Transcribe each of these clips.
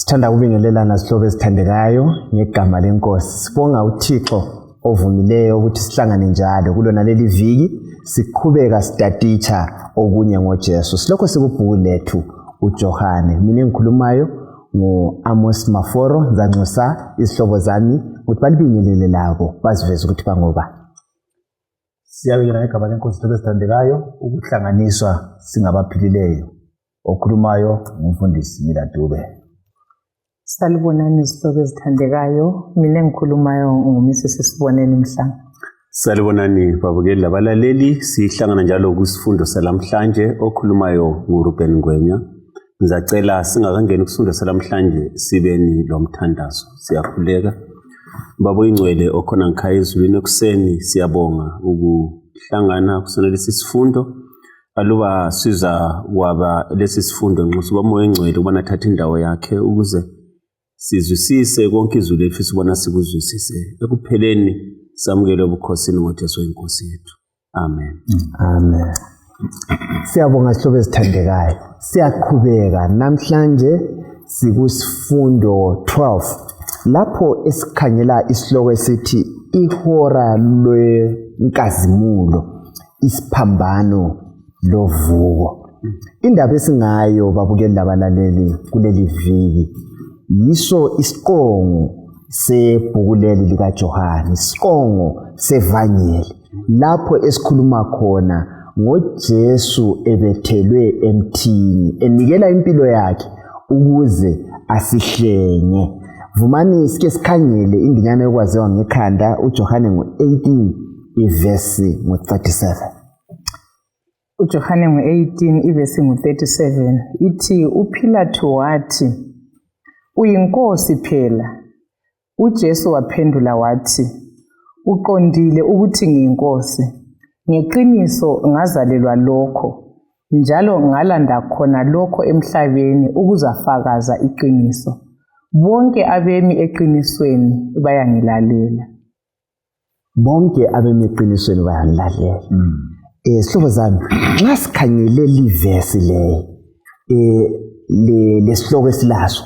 Sithanda ukubingelelana sihlobo esithandekayo ngegama lenkosi. Sibonga uThixo ovumileyo ukuthi sihlangane njalo kulona leli viki siqhubeka sidaditsha okunye ngoJesu. Silokho sikubhuku lethu uJohane. Mina engikhulumayo ngo-Amos Maforo, ngizanxusa izihlobo zami ukuthi balibingelele labo baziveze ukuthi bangoba. Siyabingelela ngegama lenkosi sihlobo esithandekayo ukuhlanganiswa singabaphilileyo. Okhulumayo ngumfundisi Mila Dube. Salibonani izihlobo ezithandekayo, mina engikhulumayo nguMrs Siboneni Mhlanga. Salibonani babukeli labalaleli, sihlangana njalo kusifundo salamhlanje okhulumayo nguRuben Ngwenya. Ngizacela singakangeni kusifundo salamhlanje sibeni lomthandazo. Siyakhuleka Baba ingcwele okhona ngikhaya ezulwini ekuseni, siyabonga ukuhlangana kusona lesi sifundo. Aluba siza waba lesi sifundo nxusa uBamoya engcwele ubona thatha indawo yakhe ukuze sizwisise konke izwi lethu sibona sikuzwisise. Ekupheleni samukele ubukhosini ngoJesu inkosi yethu. Amen. Amen. Siyabonga sihlobo esithandekayo. Siyaqhubeka namhlanje sikusifundo 12. Lapho esikhangela isihloko esithi ihora lwenkazimulo, isiphambano lovuko. Indaba esingayo babukeli labalaleli kuleli viki yiso isiqongo sebhuku leli likaJohane, isiqongo sevangeli, lapho esikhuluma khona ngoJesu ebethelwe emthini enikela impilo yakhe ukuze asihlenge. Vumani sike sikhangele indinyana yokwaziwa ngekhanda uJohane ngo-18 ivesi ngo-37. uJohane ngo-18 ivesi ngo-37 ithi uPhilathu wathi, "Uyinkosi phela." uJesu waphendula wathi, "Uqondile ukuthi ngiyinkosi. Ngeqiniso ngazalelwa lokho, njalo ngalanda khona lokho emhlabeni ukuzafakaza iqiniso. Bonke abemi eqinisweni bayangilalela." Bonke abemi eqinisweni bayangilalela. Sihlobo zami, nxa sikhangele livesi lesihloko esilaso,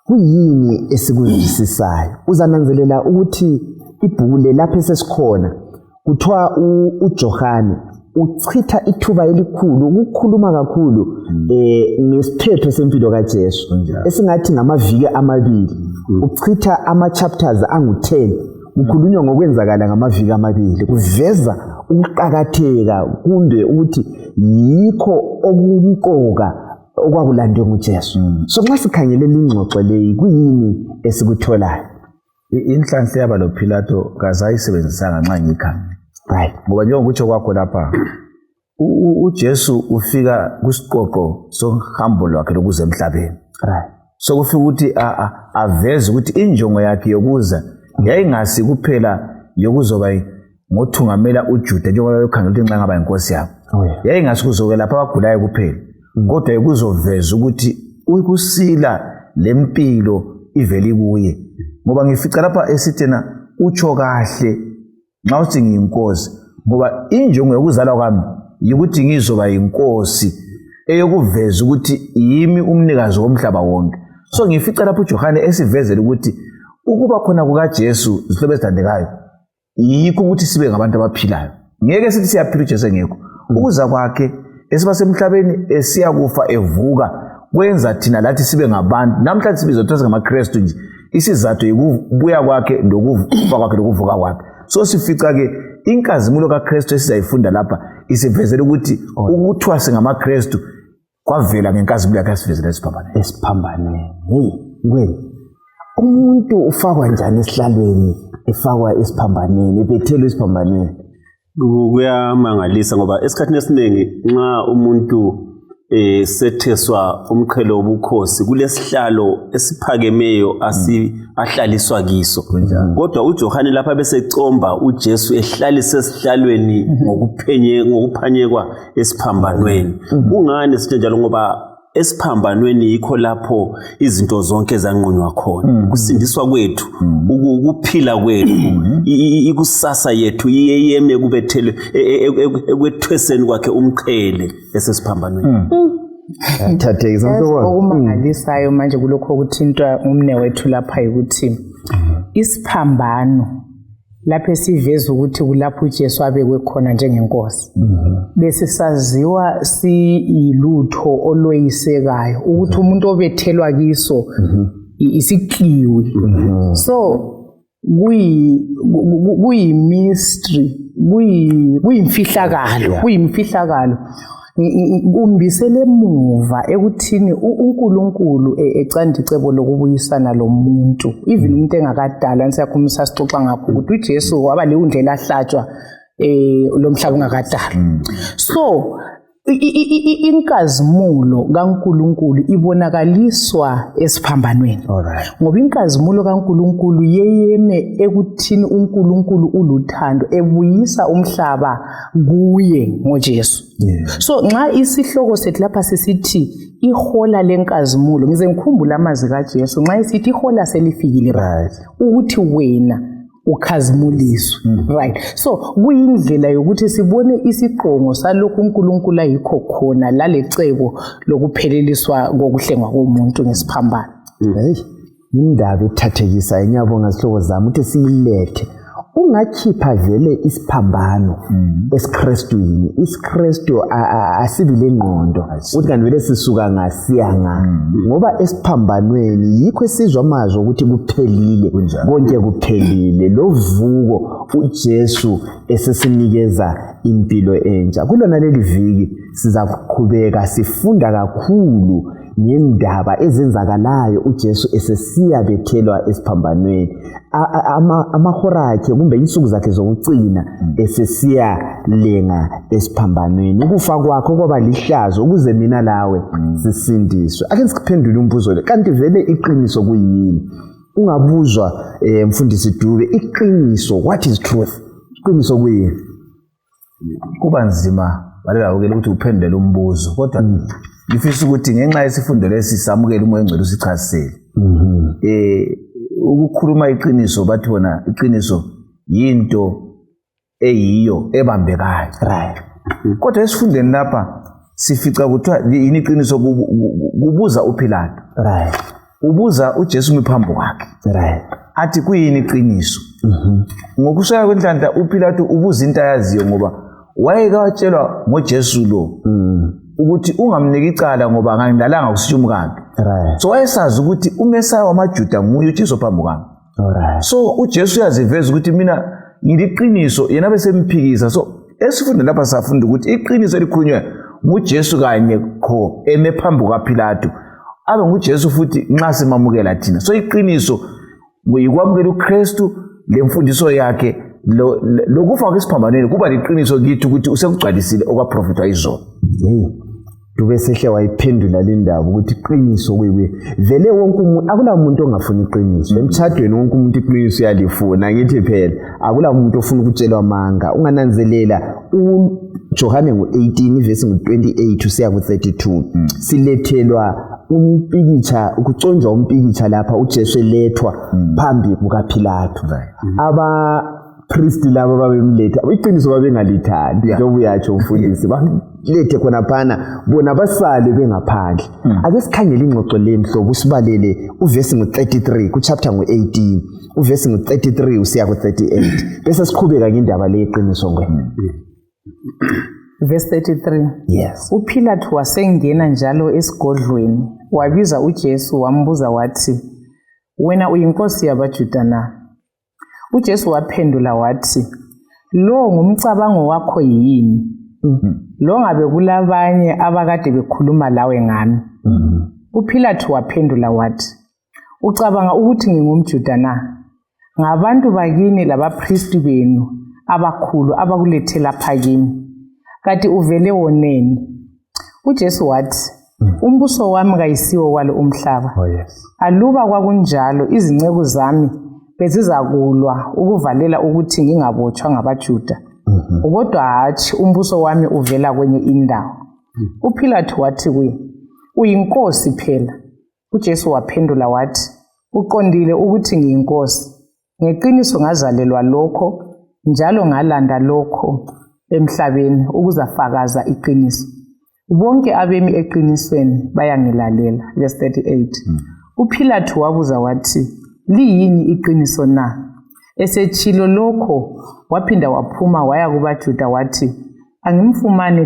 kuyini esikuzwisisayo? Uzananzelela ukuthi ibhuku lapho esesikhona kuthiwa uJohane uchitha ithuba elikhulu ukukhuluma kakhulu ngesithetho sempilo kaJesu esingathi ngamaviki amabili. Uchitha ama-chapters angu-10 kukhulunywa ngokwenzakala ngamaviki amabili, kuveza ukuqakatheka kumbe ukuthi yikho okumqoka okwakulandwe nguJesu. So nxa sikhangele ingxoxo leyi kuyini esikutholayo? Inhlanhla yaba loPhilathu kazayisebenzisanga nxa ngikhangele. Right. Ngoba njengokutsho kwakho lapha uJesu ufika kusiqoqo sohambo lwakhe lokuza emhlabeni. Right. So kufika ukuthi aveze ukuthi injongo yakhe yokuza yayingasi kuphela yokuzoba ngothungamela uJuda njengoba bekhangela ukuthi nxa ngaba inkosi yabo. Yayingasi kuzokwelapha abagulayo kuphela, kodwa kuzoveza ukuthi ukusila lempilo iveli kuye. Ngoba ngifica lapha esithena utsho kahle nxa uthi ngiyinkosi, ngoba injongo yokuzalwa kwami yikuthi ngizoba yinkosi eyokuveza ukuthi yimi umnikazi womhlaba wonke. So ngifica lapha uJohane esivezela ukuthi ukuba khona kukaJesu isihlobo esithandekayo yikho ukuthi sibe ngabantu abaphilayo. Ngeke sithi siyaphila uJesu engekho. Ukuza kwakhe esiba semhlabeni esiyakufa evuka kwenza thina lathi sibe ngabantu. Namhlanje sibizwa ukuthi ngamaKristu nje. Isizathu yikubuya kwakhe lokufa kwakhe lokuvuka kwakhe. So sifica ke inkazimulo kaKristu esizayifunda lapha isivezela ukuthi ukuthiwa singamaKristu kwavela ngenkazimulo yakhe esivezela esiphambanweni. Ngweni, umuntu ufakwa njani esihlalweni efakwa esiphambanweni, ebethelwe esiphambanweni? Kuyamangalisa ngoba esikhathini esiningi nxa umuntu setheswa umqhelo wobukhosi kulesihlalo esiphakemeyo ahlaliswa kiso. Kodwa uJohane lapha besecomba uJesu ehlalise esihlalweni ngokuphanyekwa esiphambanweni. Kungani sithi njalo? Ngoba esiphambanweni yikho lapho izinto zonke zanqunywa khona. Kusindiswa kwethu, ukuphila kwethu, ikusasa yethu iyeme kubethelwe ekwethweseni kwakhe umqhele esesiphambanweni. thathekisa okumangalisayo manje kulokho okuthintwa umne wethu lapha ukuthi isiphambano lapho esiveza ukuthi kulapho uJesu abekwe khona njengenkosi bese saziwa siyilutho olweyisekayo ukuthi umuntu obethelwa kiso isikliwi so kuyi mystery kuyimfihlakalo kumbisele emuva ekuthini uNkulunkulu ecanda icebo lokubuyisana lomuntu even umuntu engakadala siyakhulumisa sixoxa ngakho ukuthi uJesu waba le undlela ahlatshwa lomhlaba ungakadala so inkazimulo kaNkulunkulu ibonakaliswa esiphambanweni ngoba inkazimulo kaNkulunkulu yeyeme ekuthini uNkulunkulu uluthando ebuyisa umhlaba kuye ngoJesu so nxa isihloko sethu lapha sisithi ihola lenkazimulo ngize ngikhumbula amazwi kaJesu nxa isithi ihola selifikile ukuthi wena ukhazimuliswe right so kuyindlela yokuthi sibone isiqongo salokhu uNkulunkulu ayikho khona lalecebo lokupheleliswa kokuhlengwa komuntu ngesiphambano indaba ethathekisa enyabonga sihlobo zami ukuthi siyilethe ungakhipha vele isiphambano esiKristwini isiKristu asibi lengqondo uthi kanti vele sisuka ngasiyanga ngoba esiphambanweni yikho esizwa amazwi ukuthi kuphelile konke kuphelile lovuko uJesu esesinikeza impilo entsha kulona leli viki siza kuqhubeka sifunda kakhulu ngendaba ezenzakalayo uJesu esesiya bethelwa esiphambanweni amahora akhe kumbe insuku zakhe zokucina esesiya lenga esiphambanweni ukufa kwakhe kwaba lihlazo ukuze mina lawe sisindiswe ake sikuphendule umbuzo le kanti vele iqiniso kuyini ungabuzwa mfundisi Dube iqiniso what is truth iqiniso kuyini kuba nzima balela ukuthi uphendule umbuzo kodwa ngifisa ukuthi ngenxa yesifundo lesi samukele umoya ongcwele usichasisele ukukhuluma iqiniso bathi bona iqiniso yinto eyiyo ebambekayo right kodwa esifundeni lapha sifica kuthiwa yini iqiniso kubuza uPilato right ubuza uJesu ngiphambo kwakhe right athi kuyini iqiniso ngokushaya kwenhlanta uPilato ubuza into ayaziyo ngoba wayekawatshelwa ngoJesu lo ukuthi ungamniki icala ngoba ngangidalanga kusitsho umkakhe right so wayesazi ukuthi uMesaya wamaJuda nguye uJesu phambi kwami alright so uJesu uyaziveza ukuthi mina ngiliqiniso yena bese emphikisa so esifunda lapha safunda ukuthi iqiniso elikhulunywa nguJesu kanye kho eme phambi kwaPilato abe nguJesu futhi nxa simamukela thina so iqiniso uyikwamukela uKristu lemfundiso yakhe lokufa kwesiphambanweni kuba liqiniso kithi ukuthi usekugcwalisile okwaprofitwa izolo Dube sehle wayiphendula le ndaba ukuthi iqiniso kuyiwe vele wonke umuntu akula umuntu ongafuni iqiniso emtshadweni wonke umuntu iqiniso uyalifuna ngithi phela akula umuntu ofuna ukutshelwa amanga ungananzelela uJohane ngo18 verse ngo28 usiya ku32 silethelwa umpikitsha ukuconjwa umpikitsha lapha uJesu elethwa phambi kukaPilato priest laba babemletha iqiniso babengalithandi njengoba uyatsho umfundisi balethe khona phana bona basale bengaphandle ake sikhangele ingxoxo lemhlobo usibalele uverse ngo33 ku chapter ngo18 uverse ngo33 usiya ku38 bese siqhubeka ngendaba leqiniso ngwena verse 33 yes uPilato wasengena njalo esigodlweni wabiza uJesu wambuza wathi wena uyinkosi yabaJuda na uJesu waphendula wathi lo ngumcabango wakho yini lo ngabe kulabanye abakade bekhuluma lawe ngami uPilato waphendula wathi ucabanga ukuthi ngingumJuda na ngabantu bakini labapristi benu abakhulu abakulethe lapha kimi kanti uvele woneni uJesu wathi umbuso wami kayisiwo walo umhlaba aluba kwakunjalo izinceko zami bezizakulwa ukuvalela ukuthi ngingabotshwa ngabaJuda kodwa hatshi umbuso wami uvela kwenye indawo uPilato wathi kuye uyinkosi phela uJesu waphendula wathi uqondile ukuthi ngiyinkosi ngeqiniso ngazalelwa lokho njalo ngalanda lokho emhlabeni ukuzafakaza iqiniso bonke abemi eqinisweni bayangilalela. Verse 38. UPhilathu wabuza wathi, liyini iqiniso na? Esetshilo lokho waphinda waphuma waya kubaJuda wathi, angifumani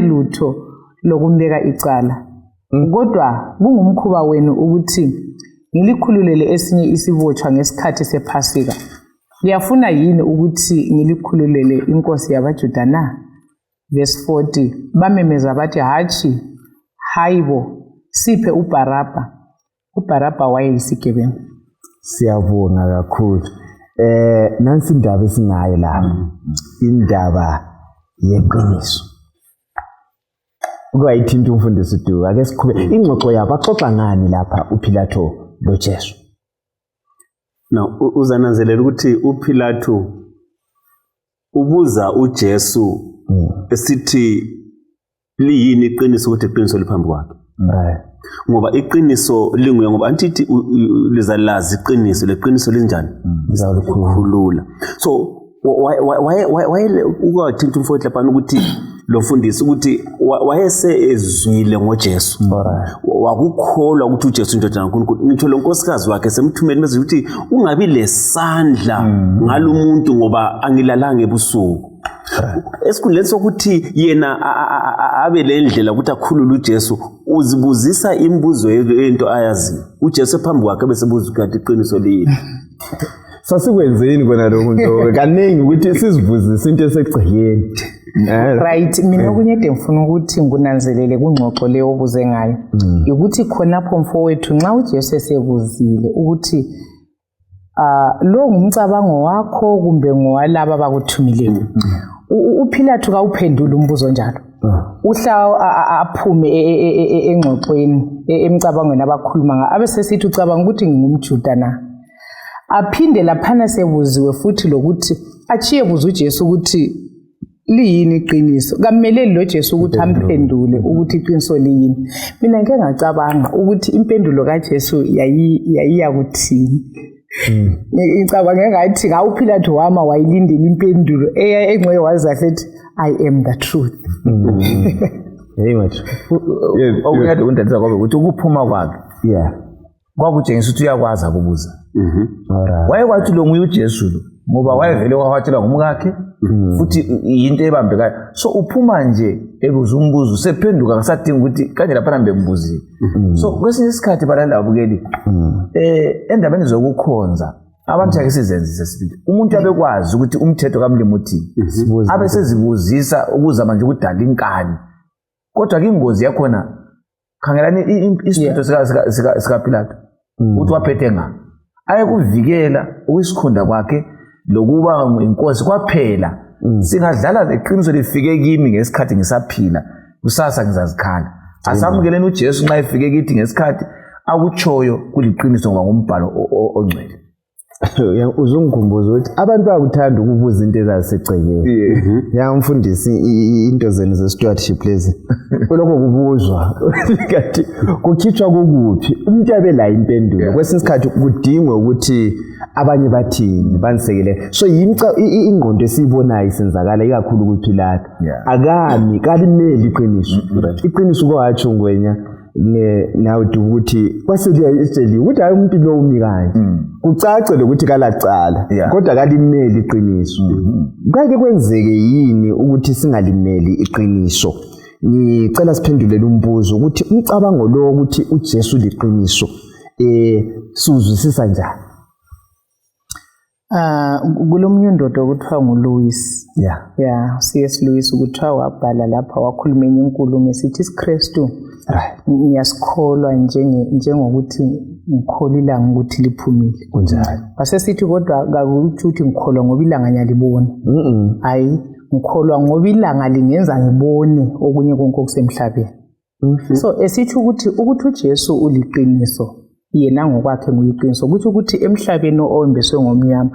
lutho lokumbeka icala. Kodwa kungumkhuba wenu ukuthi ngilikhululele esinye isibotshwa ngesikhathi sePhasika. Liyafuna yini ukuthi ngilikhululele inkosi yabaJuda na? Verse 40. Bamemeza bathi, hatshi, hayibo, siphe uBharabha. uBharabha wayeyisigebengu. Siyabonga kakhulu. Nansi indaba esinayo lapha. Indaba yeqiniso. Ukuyithinta umfundisi uDuku, ake sikhube ingxoxo yabo axoxa ngani lapha uPhilathu loJesu. Now uzananzelela ukuthi uPhilathu ubuza uJesu esithi liyini iqiniso ukuthi iqiniso liphambi kwakhe. Ngoba iqiniso linguye ngoba antithi lizalazi iqiniso leqiniso linjani Ngizawulikhulula. so why ukuthinta umfowethu lapha ukuthi lo mfundisi ukuthi wayese ezwile ngoJesu wakukholwa ukuthi uJesu indodana kaNkulunkulu. Ngitho lo nkosikazi wakhe semthumela mase ukuthi ungabi lesandla ngalomuntu ngoba angilalanga ebusuku. Esikhundleni sokuthi yena abe le ndlela ukuthi akhulule uJesu uzibuzisa imibuzo yento ayazi uJesu phambi kwakhe bese buza ukuthi iqiniso liyini. Sasikwenzeni kona lokho nto kaningi ukuthi sizivuzise into esegciyeni. Right, mina okunyede ngifuna ukuthi ngunanzelele kungxoxo le obuze ngayo ukuthi khonapho mfowethu nxa uJesu esebuzile ukuthi lo ngumcabango wakho kumbe ngowalaba abakuthumileyo. uPhilathu kawuphendula umbuzo njalo. Uhla aphume engxoxweni emcabangweni abakhuluma ngayo abesesithi ucabanga ukuthi ngingumJuda na. Aphinde laphana sebuziwe futhi lokuthi achiye buza uJesu ukuthi liyini iqiniso. Kameleli lo Jesu ukuthi amphendule ukuthi iqiniso liyini. Mina ngeke ngacabanga ukuthi impendulo kaJesu yayiya kuthini. Ngicabanga ngathi ngawuPhilathu wama wayilindela impendulo engcwe wazathi I am the truth. Hey manje. Okunyade undadisa kwabe ukuthi ukuphuma kwakhe. Kwakutshengisa ukuthi uyakwazi ukubuza. Wayekwathi lo nguye uJesu lo ngoba wayevele wawathela ngumkakhe futhi into ebambekayo. So uphuma nje ebuza umbuzo sephenduka ngasadinga ukuthi kanje lapha mbembuzile. So kwesinye isikhathi balala abukeli endabeni zokukhonza abantu ake sizenzise sibili. Umuntu abekwazi ukuthi umthetho kaMlimi uthini. Abe sezibuzisa ukuza manje ukudala inkani. Kodwa ke ingozi yakhona khangelani isiphetho sika Philathu uthi waphethe nga ayekuvikela ukuyisikhunda kwakhe lokuba inkosi kwaphela. Singadlala leqiniso lifike kimi ngesikhathi ngisaphila kusasa ngizazikhala. Asamukeleni uJesu nxa efike kithi ngesikhathi akutshoyo kuliqiniso ngoba ngumbhalo ongcwele. Uzungikhumbuza ukuthi abantu bayakuthanda ukubuza into ezasegcekeni. Yamfundisi into zenu ze-stewardship lezi. Lokho kubuzwa. Kanti kukhitshwa kokuphi? Umuntu abe la impendulo. Kwesinye isikhathi kudingwe ukuthi abanye bathini banisekele. So ingqondo esiyibonayo isenzakala ikakhulu kuPhilathu. Akami kalimeli iqiniso. Iqiniso kwatsho ngwenya nawe ukuthi kwaseliya isitsheli ukuthi hayi umuntu lo umi kanje. Kucace lokuthi kalacala kodwa kalimeli iqiniso. Kake kwenzeke yini ukuthi singalimeli iqiniso? Ngicela siphendulele umbuzo ukuthi umcabango lo ukuthi uJesu liqiniso sizwisisa njani? Kulomunye undoda okuthiwa nguLewis. C.S. Lewis ukuthiwa wabhala lapha wakhuluma enye inkulumo esithi isiKristu ngiyasikholwa njengokuthi ngikholwa ilanga ukuthi liphumile. Kunjani? Wasesithi kodwa kakuthi ukuthi ngikholwa ngoba ilanga ngiyalibona. Hayi, ngikholwa ngoba ilanga lingenza ngibone okunye konke okusemhlabeni. So esithi ukuthi uJesu uliqiniso yena ngokwakhe nguyiqiniso ukuthi emhlabeni ombeswe ngomnyama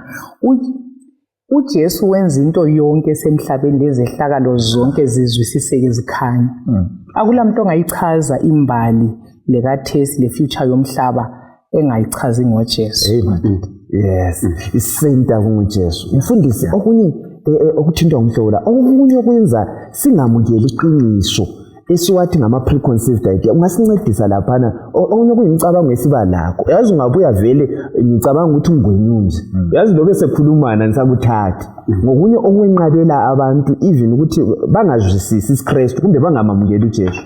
uJesu wenza into yonke esemhlabeni lezehlakalo zonke zizwisiseke zikhanya. Akulamuntu ongayichaza imbali lekathesi le future yomhlaba engayichazi ngoJesu. Yes, isenta kunguJesu. Mfundisi okunye okuthintwa umhlola okunye okwenza singamukeli iqiniso esiwathi ngama preconceived idea ungasincedisa laphana okunye kuyimicabango esiba lakho yazi ungabuya vele ngicabanga ukuthi ungwenyunje yazi lobe sekhulumana nisakuthatha ngokunye okwenqabela abantu even ukuthi bangazwisisi isiKristu kumbe bangamamukeli uJesu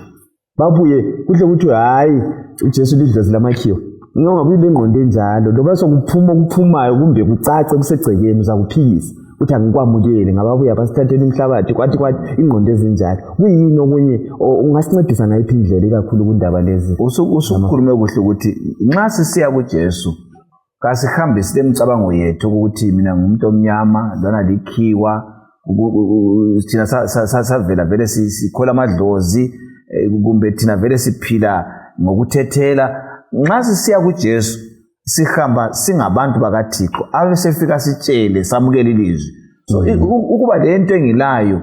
babuye kuhle ukuthi hayi uJesu lidlozi lamakhiwa ngingabuyi lengqondo enjalo loba sokuphuma okuphumayo kumbe kucace kusegcekeni uzakuphikisa uthi angikwamukeli ngababuya basithathela umhlabathi kwathi ingqondo ezinjalo kuyini okunye ungasincedisa ngayiphi indlela ikakhulu kundaba lezi usukhulume kuhle ukuthi nxa sisiya kuJesu kasihambise lemicabango yethu ukuthi mina ngumuntu omnyama lona likhiwa thina savela vele sikhola amadlozi kumbe thina vele siphila ngokuthethela nxa sisiya kuJesu sihamba singabantu bakaThixo abesefika sitshele samukela ilizwi so ukuba lento engilayo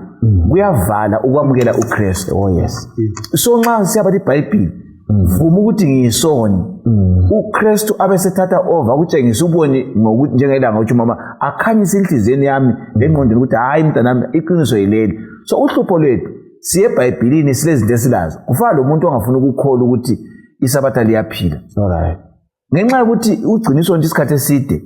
kuyavala ukwamukela uKristu oh yes so nxa siyaba iBhayibheli vuma ukuthi ngiyisoni uKristu abesethatha over ukutshengisa ubone ngokuthi njengelanga uthi mama akhanyisa inhliziyweni yami lengqondweni ukuthi hayi mntanami iqiniso yileli so uhlupho lwethu siye eBhayibhelini silezinto esilazo kufana lo muntu ongafuna ukukholwa ukuthi isabatha liyaphila alright ngenxa ukuthi ugciniso nje isikhathi eside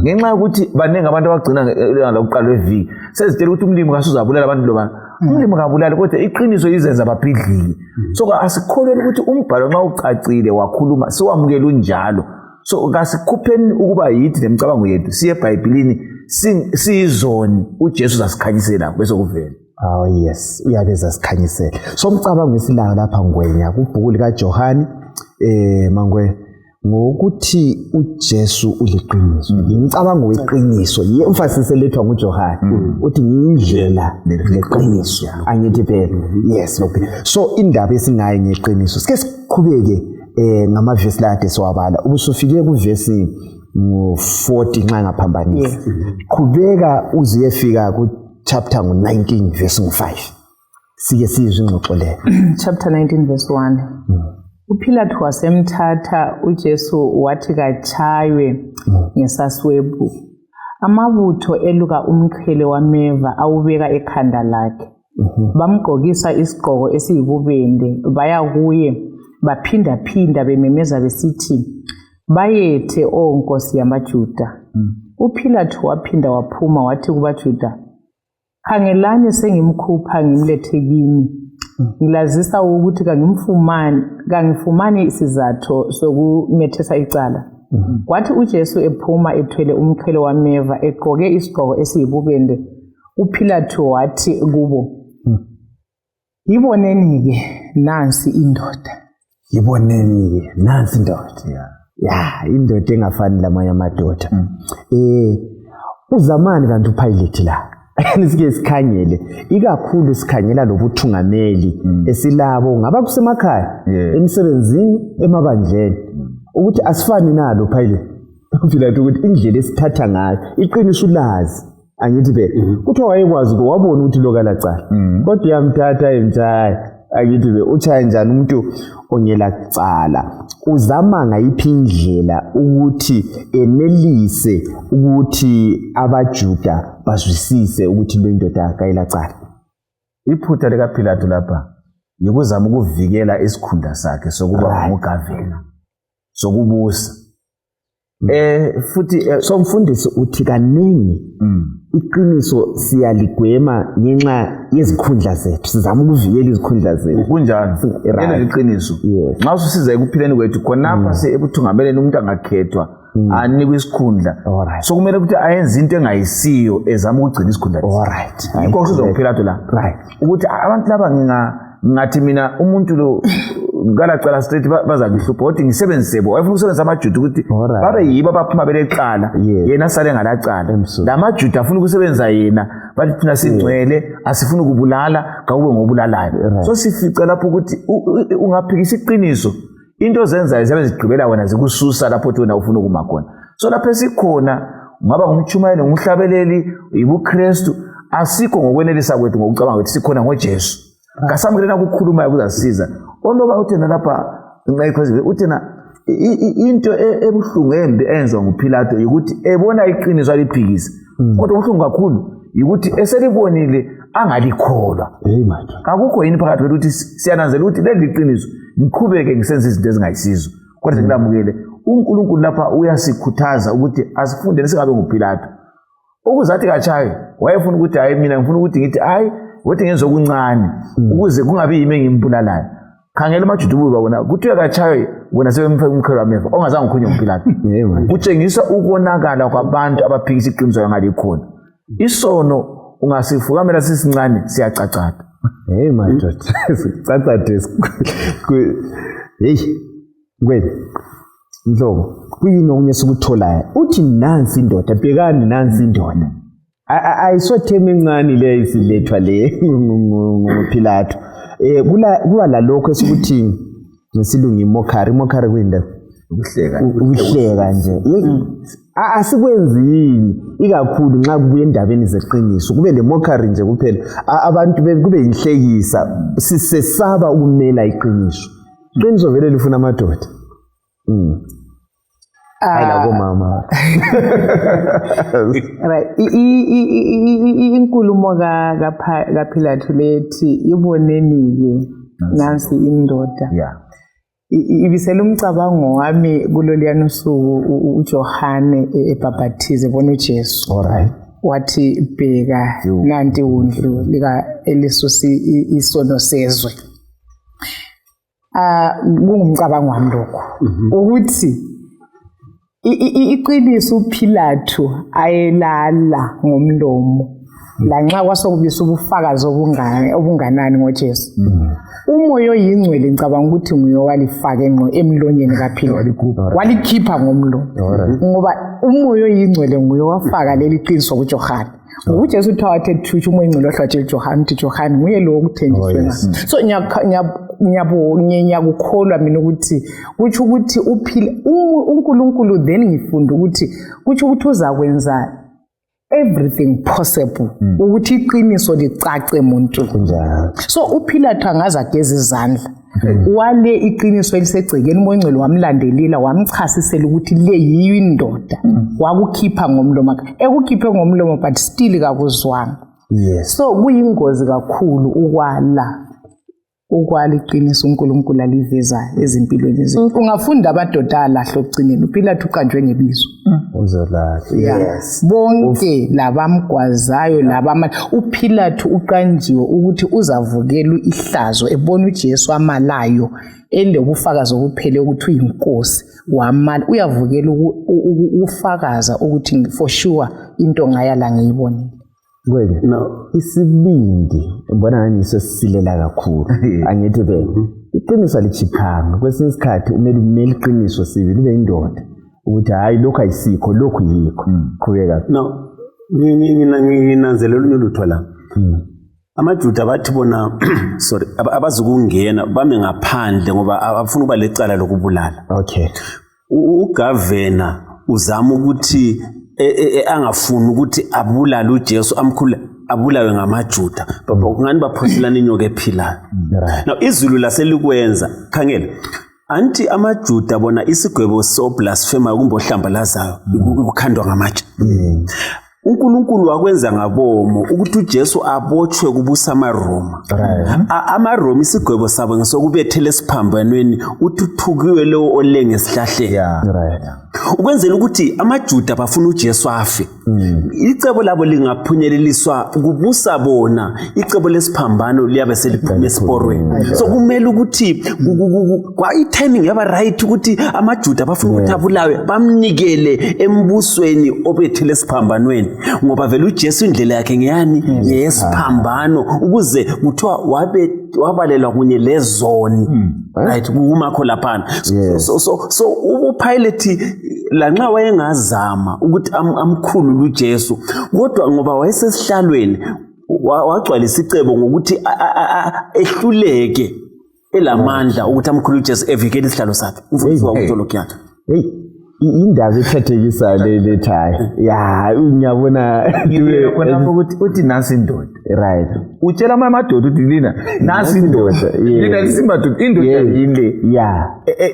ngenxa yokuthi baningi abantu abagcina lokuqala weviki sezitshela ukuthi umlimi kasuzabulala abantu loba umlimi kabulali kodwa iqiniso izenza babhidlike so asikholwe ukuthi umbhalo nxa ucacile wakhuluma siwamukela unjalo so kasikhupheni ukuba yithi lemicabango yethu siye eBhayibhelini siyizoni uJesu zasikhanyisela bese kuvela oh yes uyabeza sikhanyisela so umcabango esilayo lapha ngwenya kubhuku lika Johani mangwe ngokuthi uJesu uliqiniso ngicabanga weqiniso i-emphasis elethwa nguJohane uthi ngiyindlela leqiniso angithi phela yes so indaba esingayo ngeqiniso sike siqhubeke ngamavesi lakhe siwabala ubusufike kuvesi ngo-40 nxa ngaphambanisa qhubeka uziyefika ku chapter 19 verse 5 sike sizwe ingxoxo leyo chapter 19 verse 1 uPilato wasemthatha uJesu wathi kachaywe ngesaswebu amabutho eluka umqhele wameva awubeka ekhanda lakhe bamgqokisa isigqoko esiyibubende baya kuye baphinda bememeza besithi bayethe onkosi yamaJuda uPilato waphinda waphuma wathi kubaJuda khangelani sengimkhupha ngimlethe kini ngilazisa ukuthi kangifumani isizatho sokumethesa icala kwathi uJesu ephuma ethwele umqhele wameva egqoke isigqoko esiyibubende uPilato wathi kubo yiboneni-ke nansi indoda indoda engafani lamanye amadoda uzamani kanti uPilate la nisike sikhangele ikakhulu sikhangela lobuthungameli esilabo ngaba kusemakhaya emsebenzini emabandleni ukuthi asifani nalo Pilate Pilate ukuthi indlela esithatha ngayo iqiniso ulazi angithi be kuthiwa wayekwazi wabona ukuthi lokalacala kodwa yamthatha emtshaya angithi be utshaya njani umuntu onyela kucala uzama ngayiphi indlela ukuthi enelise ukuthi abaJuda bazwisise ukuthi lo indoda akayilacala iphutha likaPilato lapha yikuzama ukuvikela isikhundla sakhe sokuba ngugavana sokubusa futhi somfundisi uthi kaningi iqiniso siyaligwema ngenxa yezikhundla zethu sizama ukuvikela izikhundla zethu kunjani yena iqiniso nxa ususiza ekuphileni kwethu khonapha ebuthungameleni umuntu angakhethwa anikwe isikhundla so kumele ukuthi ayenze into engayisiyo ezama ukugcina isikhundla yikho kusiza kuPilato la ukuthi abantu laba ngathi mina umuntu lo ngalacala straight bazakuhlupha kodwa ngisebenzise bo wayefuna ukusebenzisa amaJuda ukuthi babe yibo abaphuma belecala yena sale ngalacala lamaJuda afuna ukusebenza yena bathi thina singcwele asifuna ukubulala kawube ngobulalayo so sifica lapho ukuthi ungaphikisa iqiniso into zenzayo ziyabe zigqibela wena zikususa lapho wena ufuna ukuma khona so lapho esikhona ungaba ngumtshumayeli ngumhlabeleli yibuKristu asikho ngokwenelisa kwethu ngokucabanga ukuthi sikhona ngoJesu kasamukela ukukhuluma ukuzasiza onoba uthena lapha ngiyikhwezile uthena into ebuhlungu embi enziwa nguPilato ukuthi ebona iqiniso aliphikisa kodwa ubuhlungu kakhulu ukuthi eselibonile angalikholwa. Hey man. Akukho yini phakathi kwethu ukuthi siyananzela ukuthi leli liqiniso ngiqhubeke ngisenze izinto ezingayisizo. Kodwa ngilamukele uNkulunkulu lapha uyasikhuthaza ukuthi asifundele singabe nguPilato. Ukuzathi kachayo wayefuna ukuthi hayi mina ngifuna ukuthi ngithi hayi wothi ngenza okuncane ukuze kungabi yimi engimbulalayo. Khangela amaJuda ububa bona kuthiwe kachayo wena sebemfa umkhelo wameva ongazange ukhunye nguPilato. Kutshengisa ukonakala kwabantu abaphikisa iqiniso ngalikhona. Isono ungasifukamela sisincane siyacacada. Hey madoda sicacade hey kweli Mhlobo kuyini okunye sikutholayo uthi nansi indoda bhekani nansi indoda ayisotheme encane le isilethwa le ngoPilato kuba lalokho esikuthi ngesilungu imokari kwinda ukuhleka nje asikwenzini ikakhulu nxa kubuye endabeni zeqiniso kube le mokari nje kuphela abantu kube inhlekisa sisesaba ukumela iqiniso vele lifuna amadoda ayila komama right inkulumo kaPilato lethi iboneni ke nansi indoda ibisela umcabango wami kuloliyana usuku uJohane ebhaphathize bona uJesu alright wathi bheka nanti undlu lika elisusi isono sezwe kungumcabango wami lokho ukuthi iqiniso uPilato ayelala ngomlomo lanxa kwasokubisa ubufakazi obunganani ngoJesu umoya oyingcwele ngicabanga ukuthi nguye walifaka emlonyeni kaPilato walikhipha ngomlomo ngoba umoya oyingcwele nguye wafaka leli qiniso kuJohane uJesu uthawathe thutsha umoya oyingcwele ohlatshe uJohane uthi Johane nguye lo okuthenjiswe so ngiyakukholwa mina ukuthi kuthi ukuthi uNkulunkulu then ngifunda ukuthi kuthi ukuthi uzakwenza everything possible ukuthi iqiniso licace umuntu so uPilato angaza ageza izandla wale iqiniso elisegcekeni umoya oyingcwele wamlandelela wamchasisela ukuthi le yiyo indoda wakukhipha ngomlomo ekukhiphe ngomlomo but still kakuzwanga so kuyingozi kakhulu ukwala iqiniso uNkulunkulu aliveza ezimpilweni zethu ungafunda amadoda alahla okugcineni uPilato uqanjwe ngebizo uzolahla bonke labamgwazayo uPilato uqanjiwe ukuthi uzavukela ihlazo ebona uJesu amalayo elobufakazi obuphele ukuthi uyinkosi wamala uyavukela ufakaza ukuthi for sure into ngayala ngiyibonile Kweli isibindi ngibona ngani sesilela kakhulu angithi vele iqiniso alichiphanga kwesinye isikhathi umele iqiniso sivile ube indoda ukuthi hayi lokho ayisikho lokho yikho qhubeka no nginanzelela olunye lutho la amaJuda bathi bona sorry abazukungena bame ngaphandle ngoba abafuna ukuba lecala lokubulala okay ugavana uzama ukuthi angafuni ukuthi abulale uJesu amkhulu abulawe ngamaJuda ngani baphoselana inyoka ephilayo now izulu laselikwenza khangela anti amaJuda bona isigwebo so blasphema kumbe ohlambalazayo ukukhandwa ngamatshe uNkulunkulu wakwenza ngabomo ukuthi uJesu abotshwe kubusa amaRoma amaRoma isigwebo sabo ngesokubethela esiphambanweni uthuthukiwe lo olenge esihlahleni ukwenzela ukuthi amaJuda bafuna uJesu afe icebo labo lingaphunyeleliswa kubusa bona icebo lesiphambano liyabe seliphuma esiporweni so kumele ukuthi kwa itiming yaba right ukuthi amaJuda bafuna ukuthi abulawe bamnikele embusweni obethele esiphambanweni ngoba vele uJesu indlela yakhe ngiyani yesiphambano ukuze kuthiwa wabalelwa kunye lezoni right kumakho laphana so uPilate lanxa wayengazama ukuthi amkhulu uJesu kodwa ngoba wayesesihlalweni wagcwala isicebo ngokuthi ehluleke elamandla ukuthi amkhulu uJesu evikele isihlalo sakhe umfundisi wakutoloki yakhe indaba ethathekisa le thaya ya unyabona khona ukuthi uthi nansi indoda right utshela amadoda uthi lina nasi indoda lina lisimadoda indoda yile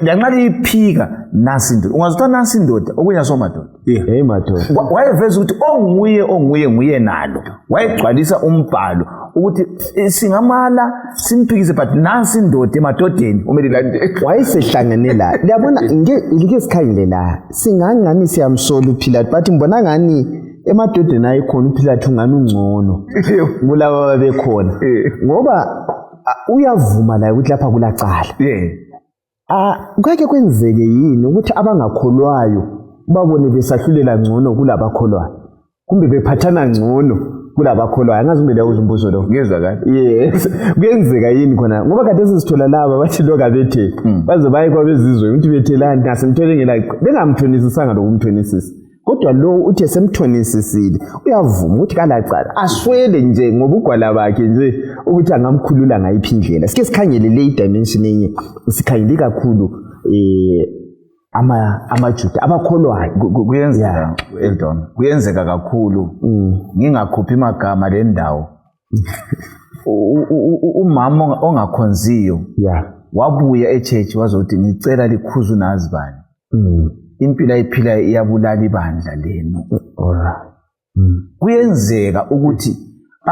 lanxa liyiphika nasi indoda ungazuthi nasi indoda okunya somadoda hey madoda wayeveza ukuthi onguye nalo wayegcwalisa umbhalo ukuthi singamala simphikise but nasi indoda emadodeni umelilande wayesehlangene la liyabona ngike sikhangile la singangani siyamsola uPilato but ngibona ngani emadodeni ayikhona uPilato ngani ungcono kulaba bekhona ngoba uyavuma la ukuthi lapha kulacala kwake kwenzeke yini ukuthi abangakholwayo babone besahlulela ngcono kulabakholwayo kumbe bephathana ngcono kulabakholwayo angazi kumbe lawo umbuzo lo ngezwa kahle yes kuyenzeka yini khona ngoba kade sisithola laba bathi loka bethe baze baye kwabezizwe ukuthi bethelani nasemthole ngela bengamthonisisanga lokumthonisisa kodwa lo uthi esemthonisisile uyavuma ukuthi kalacala aswele nje ngoba ugwala bakhe nje ukuthi angamkhulula ngayiphi indlela sike sikhangele le dimension enye sikhangele kakhulu amaJuda abakholwayo kuyenzeka Eldon kuyenzeka kakhulu ngingakhuphi magama le ndawo umama ongakhonziyo wabuya eChurch wazothi ngicela likhuzu nazi bani impilo ayiphila iyabulala ibandla leno kuyenzeka ukuthi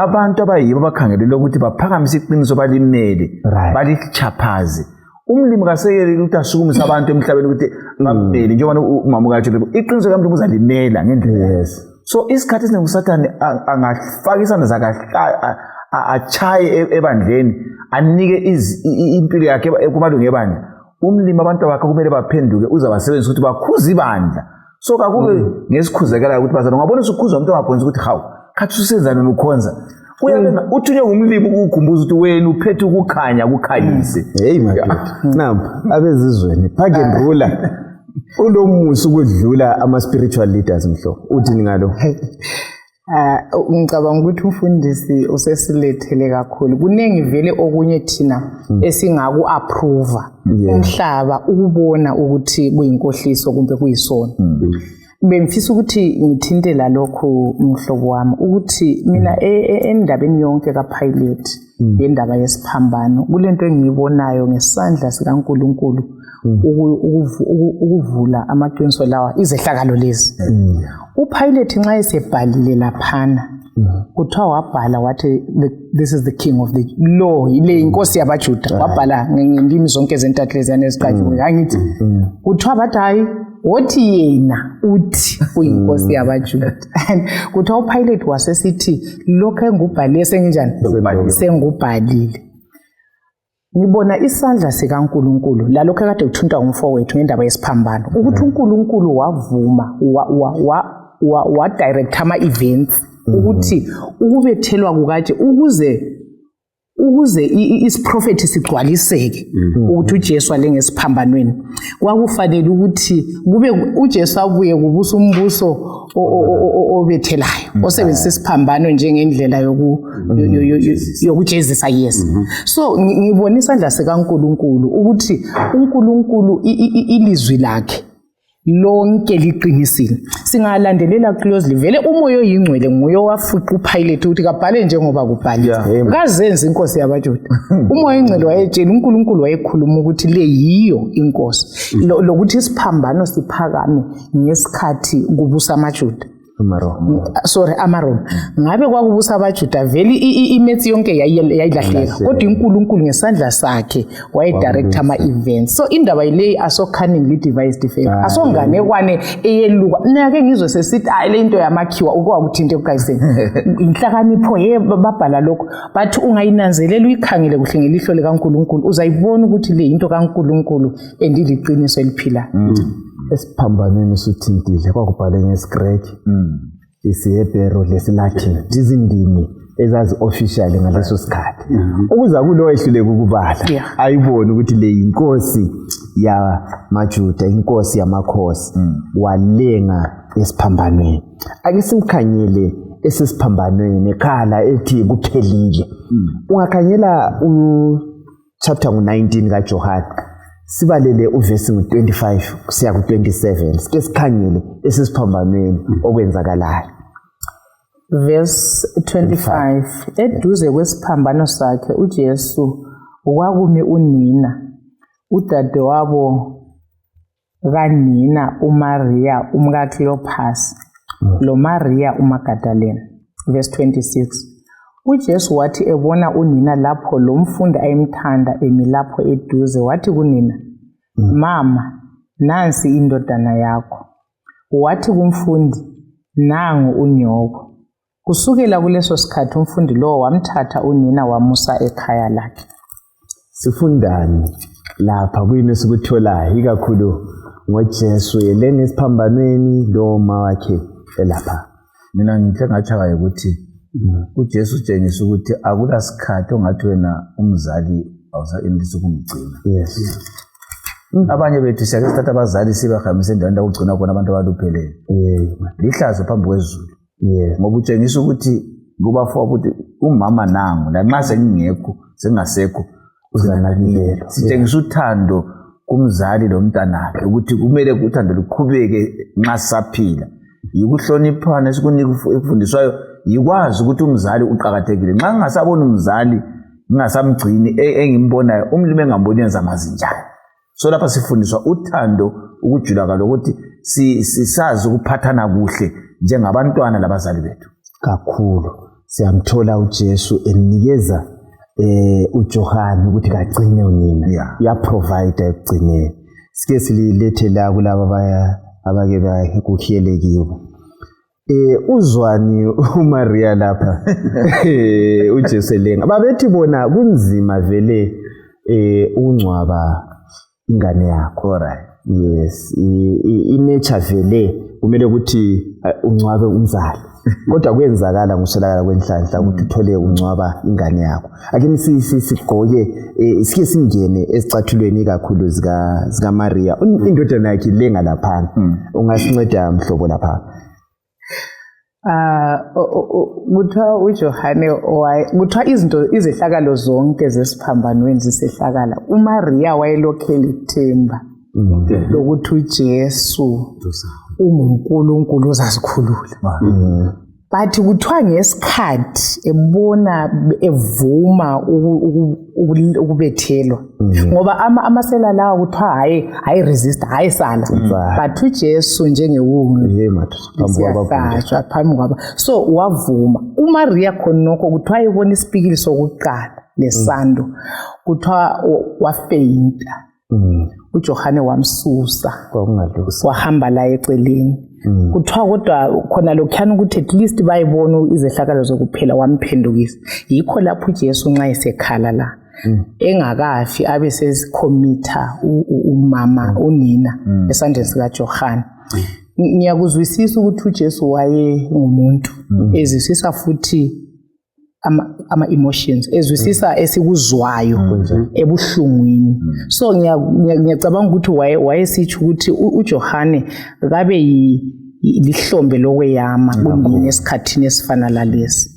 abantu abayibo bakhangelele ukuthi baphakamise iqiniso balimele balichaphaze umlimi kaseyeli ukuthi asukumise abantu emhlabeni ukuthi ngabeli njengoba umama kathi iqiniso kamlimi uzalimela ngendlela so isikhathi esiningi uSathane angafaka isandla zakhe achaye ebandleni anike impilo yakhe kumalungu ebandla umlimi abantu bakhe kumele baphenduke uzabasebenzisa ukuthi bakhuze ibandla so kakube ngesikhuzekela ukuthi bazana ungabona ukukhuza umuntu ongaphonza ukuthi hawu khathi usenzana nokukhonza uyabona uthunywe ngumlimi ukukhumbuza ukuthi wena uphethe ukukhanya kukhanyise hey madoda nampa abezizweni phake ndrula ulomusa ukudlula ama spiritual leaders mhlo uthi ngalo ngicabanga ukuthi umfundisi usesilethele kakhulu kunengi vele okunye thina esingaku approve umhlaba ukubona ukuthi kuyinkohliso kumbe kuyisona bemfisa ukuthi ngithinte la lokho umhlobo wami ukuthi mina endabeni yonke kaPilate indaba yesiphambano kulento engiyibonayo ngesandla sikaNkuluNkulu ukuvula amaqiniso lawa izehlakalo lezi uPilate nxa esebhalile laphana kuthiwa wabhala wathi this is the king of the law ile inkosi yabaJuda wabhala ngendimi zonke ezintathu leziyana eziqhatshiweyo angithi kuthiwa bathi hayi wothi yena uthi uyinkosi yabaJuda kuthiwa uPilate wasesithi lokho engubhalile senginjani sengubhalile ngibona isandla sikaNkuluNkulu lalokho kade kuthunta umfowethu ngendaba yesiphambano ukuthi uNkuluNkulu wavuma wa direct ama events ukuthi ukubethelwa kukaje ukuze isiprofethi sigcwaliseke ukuthi uJesu alengesiphambanweni kwakufanele ukuthi kube uJesu abuye kubusa umbuso obethelayo osebenzisa isiphambano njengendlela yokujezisa yes so ngibona isandla sikaNkuluNkulu ukuthi uNkuluNkulu ilizwi lakhe lonke liqinisile singalandelela closely vele umoya oyingcwele nguye wafuqa uPilate ukuthi kabhale njengoba kubhaliwe kazenza inkosi yabaJuda umoya oyingcwele wayetshela uNkulunkulu wayekhuluma ukuthi le yiyo inkosi lokuthi isiphambano siphakame ngesikhathi kubusa amaJuda Amaroma ngabe kwakubusa abaJuda vele imethi yonke yayilahleka kodwa uNkulunkulu ngesandla sakhe wayedirect ama events so indaba ile aso cunningly devised defense asonganekwane eyeluka nake ngizwe sesithi le into yamakhiwa ukwakuthinte ukayiseni inhlakanipho babhala lokho bathi ungayinanzelela uyikhangele kuhle ngelihlo likaNkulunkulu uzayibona ukuthi le into kaNkulunkulu endiliqiniso eliphila esiphambanweni sithintile kwakubhale ngesiGreki isiHebheru lesiLatin izindimi ezazi officially ngaleso sikhathi ukuza kulo ehluleke ukubala ayibona ukuthi le inkosi yamaJuda inkosi yamakhosi walenga esiphambanweni ake simkhanyele esiphambanweni ekhala ethi kuphelile ungakhanyela chapter 19 kaJohane sibalele uverse 25 kusiya ku27 sike sikhangele esisiphambanweni okwenzakalayo verse 25 eduze kwesiphambano sakhe uJesu kwakume unina udadewabo kanina uMaria umkaCleophas lo Maria uMagdalene. Verse 26 uJesu wathi ebona unina lapho lo mfundi ayemthanda emi lapho eduze wathi kunina, mama, nansi indodana yakho. Wathi kumfundi, nangu unyoko. Kusukela kuleso sikhathi umfundi lo wamthatha unina wamusa ekhaya lakhe. Sifundani lapha kuyini esikutholayo ikakhulu ngoJesu yeleni esiphambanweni lo ma wakhe elapha? Mina ngithe ngathaka ukuthi uJesu utshengisa ukuthi akula sikhathi ongathi wena umzali awusaendisa ukumgcina. Yes. Abanye bethu siyake sithatha abazali sibahambise endaweni ukugcina khona abantu abalupheleyo. Lihlazo phambi kwezulu. Ngoba utshengisa ukuthi kubafo ukuthi umama nangu lanxa sengingekho sengasekho uzanakilelwa. Sitshengisa uthando kumzali lo mntanakhe ukuthi kumele uthando luqhubeke nxa saphila. Yikuhloniphana esikunika ifundiswayo yikwazi ukuthi umzali uqhakathekile. Nxa ngingasabona umzali ngingasamgcini engimbonayo umlime engamboni yenza mazinjani. So lapha sifundiswa uthando ukujula kalokuthi sisazi ukuphathana kuhle njengabantwana labazali bethu. Kakhulu siyamthola uJesu enikeza uJohane ukuthi kagcine unina. Ya provide ekugcineni. Sike sililethe la kulabo abake bakukhiyelekiwe. Uzwani uMaria lapha uJesu lenga babethi bona kunzima vele ungcwaba ingane yakho. Right. Yes, inature vele kumele ukuthi ungcwabe umzali kodwa kwenzakala nguswelakala kwenhlanhla ukuthi uthole ungcwaba ingane yakho. Ake sigqoke sike singene esicathulweni kakhulu zika Maria indodana yakhe lenga lapha. Ungasinceda mhlobo lapha? Kuthiwa uJohane kuthiwa izinto izehlakalo zonke zesiphambanweni zisehlakala. uMaria wayelokhela ithemba lokuthi uJesu unguNkulunkulu ozazikhulula. But kuthiwa ngesikhathi ebona evuma ukubethelwa ngoba amasela lawa kuthiwa hayi resist hayi sala, but uJesu njengewungu siyahlatshwa phambi kwaba, so wavuma. uMaria khonokho kuthiwa ibona isipikili sokuqala lesando kuthiwa wafeyinta. uJohane wamsusa wahamba la eceleni. Kuthiwa kodwa khona lokhuyana ukuthi at least bayibona izehlakalo zokuphela wamphendukisa. Yikho lapho uJesu nxa esekhala la engakafi abe sesikhomitha umama unina esandleni sikaJohane. Ngiyakuzwisisa ukuthi uJesu waye ngumuntu ezwisisa futhi ama-emotions ezwisisa esikuzwayo ebuhlungwini. So ngiyacabanga ukuthi wayesitsho ukuthi uJohane kabe lihlombe lokweyama kunini esikhathini esifana lalesi.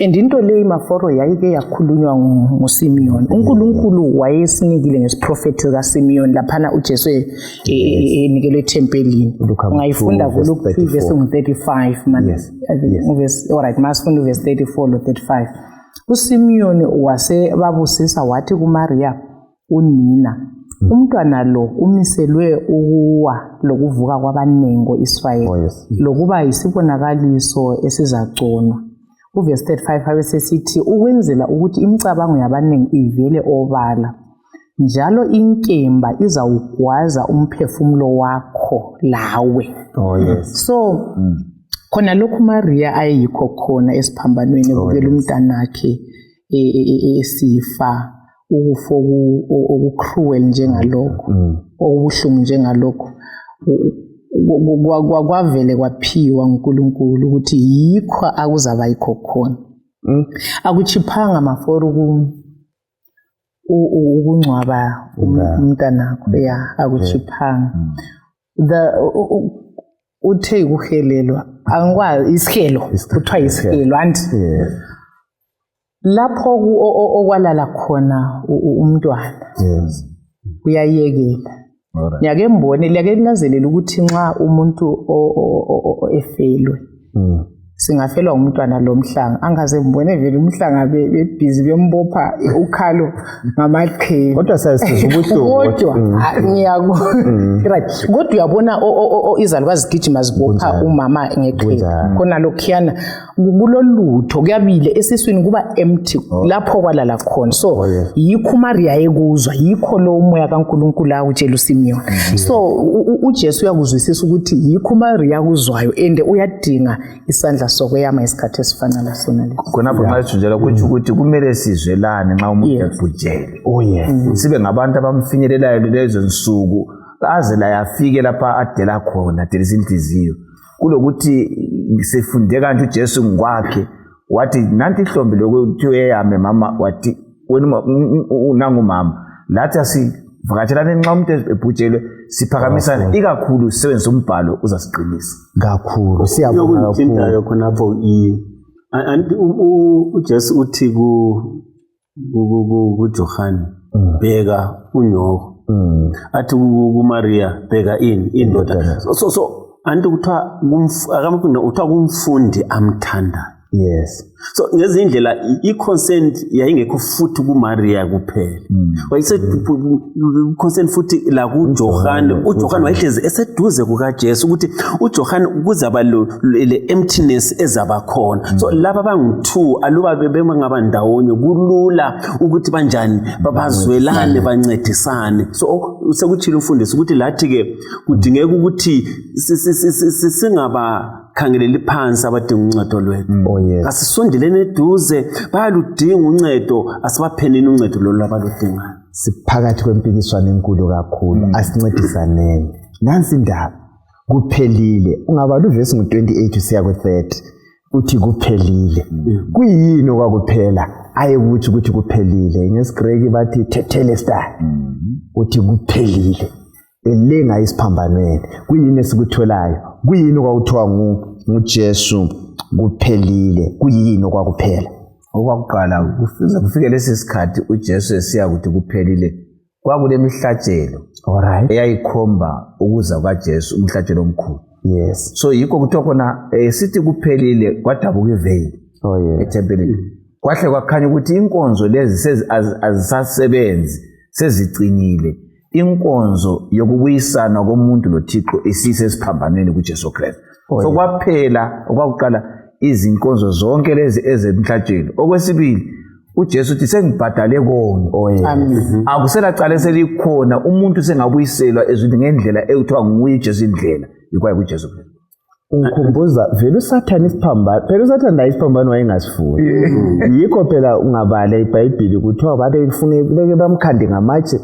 And into leyi maforo yayike yakhulunywa nguSimeon. uNkulunkulu wayesinikile ngesiprofethi kaSimeon laphana uJesu enikelwe ethempelini. Ungayifunda kuLuke 3:35 man. Yes. Alright, masifunda verse 34 lo 35. uSimeon wasebabusisa wathi kuMaria unina, umntwana lo umiselwe ukuwa lokuvuka kwabanengo Israyeli lokuba yisibonakaliso esizagconwa. Verse 35 abesesithi ukwenzela ukuthi imicabango yabanengi ivele obala njalo inkemba izawugwaza umphefumulo wakho lawe. So khona lokhu Maria ayikho khona esiphambanweni ukubela umntanakhe esifa ukufo okucruel njengalokho okubuhlungu njengalokho kwavele kwaphiwa uNkulunkulu ukuthi yikho akuzaba yikho khona. Akuchiphanga maforo ukungcwaba umntanakho akuchiphanga. Uthe ukuhelelwa angikwazi isihelo kuthiwa isihelo anti lapho okwalala khona umntwana uyayekela. Ngiyake mbone liyake lilazelela ukuthi nxa umuntu efelwe singafelwa umntwana lomhlanga angaze mbone vele umhlanga bebhizi bembopha ukhalo ngamaqhele kodwa sayisiza ubuhlungu kodwa ngiyako right kodwa uyabona izalukazi zigijima zibopha umama ngeqhele khona lokhuyana kulolutho kuyabile esiswini kuba empty lapho kwalala khona so yikho Maria ekuzwa yikho lo umoya kaNkulunkulu awutshela uSimeon so uJesu uyakuzwisisa ukuthi yikho Maria kuzwayo and uyadinga isandla sokweyama isikhathi esifana lasona lesi khonapho ngasijela ukuthi kumele sizwelane nxa umuntu ebhujele sibe ngabantu abamfinyelelayo lezo nsuku aze la yafike lapha adela khona delisa inhliziyo kulokuthi sifunde kanje uJesu ngokwakhe wathi nanti ihlombe lokuthi uyeyame mama wathi wena unangu mama lathi asivakatshelane nxa umuntu ebhujelwe siphakamisana ikakhulu sisebenzisa umbhalo uzasiqinisa kakhulu siyabonga kakhulu khonapho uJesu uthi kuJohane bheka unyoko athi kuMaria bheka indoda so anti kuthiwa kuthiwa kumfundi amthanda yes so ngezindlela i-consent yayingekho futhi kuMaria kuphela wayise consent futhi la kuJohane uJohane wayehlezi eseduze kukaJesu ukuthi uJohane kuzaba le emptiness ezaba khona so laba bangu2 aluba bebengaba ndawonye kulula ukuthi banjani babazwelane bancedisane so sekuthile umfundisi ukuthi lathi ke kudingeka ukuthi singaba khangelela phansi abadinga uncedo lwethu asisondelene eduze bayaludinga uncedo asibaphenini uncedo lolu abaludingayo siphakathi kwempikiswano enkulu kakhulu asincedisaneni nansi indaba kuphelile ungabala uvesi ngo28 usiya ku30 uthi kuphelile kuyini okwakuphela ayekuthi ukuthi kuphelile ngesigreki bathi tetelestai uthi kuphelile elenga isiphambanweni kuyini esikutholayo kuyini okwakuthiwa nguJesu kuphelile kuyini okwakuphela okwakuqala kufike lesi sikhathi uJesu esiya ukuthi kuphelile kwakule mihlatshelo alright eyayikhomba ukuza kwaJesu umhlatshelo omkhulu yes so yikho kuthiwa khona sithi kuphelile kwadabuka iveli ethempelini kwahle kwakhanya ukuthi inkonzo lezi azisasebenzi sezicinile inkonzo yokubuyisana komuntu loThixo isisesiphambanweni kuJesu Kristu so kwaphela okwakuqala izinkonzo zonke lezi ezemhlatshelo okwesibili uJesu uthi sengibhadale konke akusela cala selikhona umuntu sengabuyiselwa ezwini ngendlela ekuthiwa nguye uJesu indlela ikwaye kuJesu Kristu ungikhumbuza vele uSathane isiphambano phela uSathane la isiphambano wayengasifuni yikho phela ungabala iBhayibheli kuthiwa babe kufune beke bamkhande ngamatshe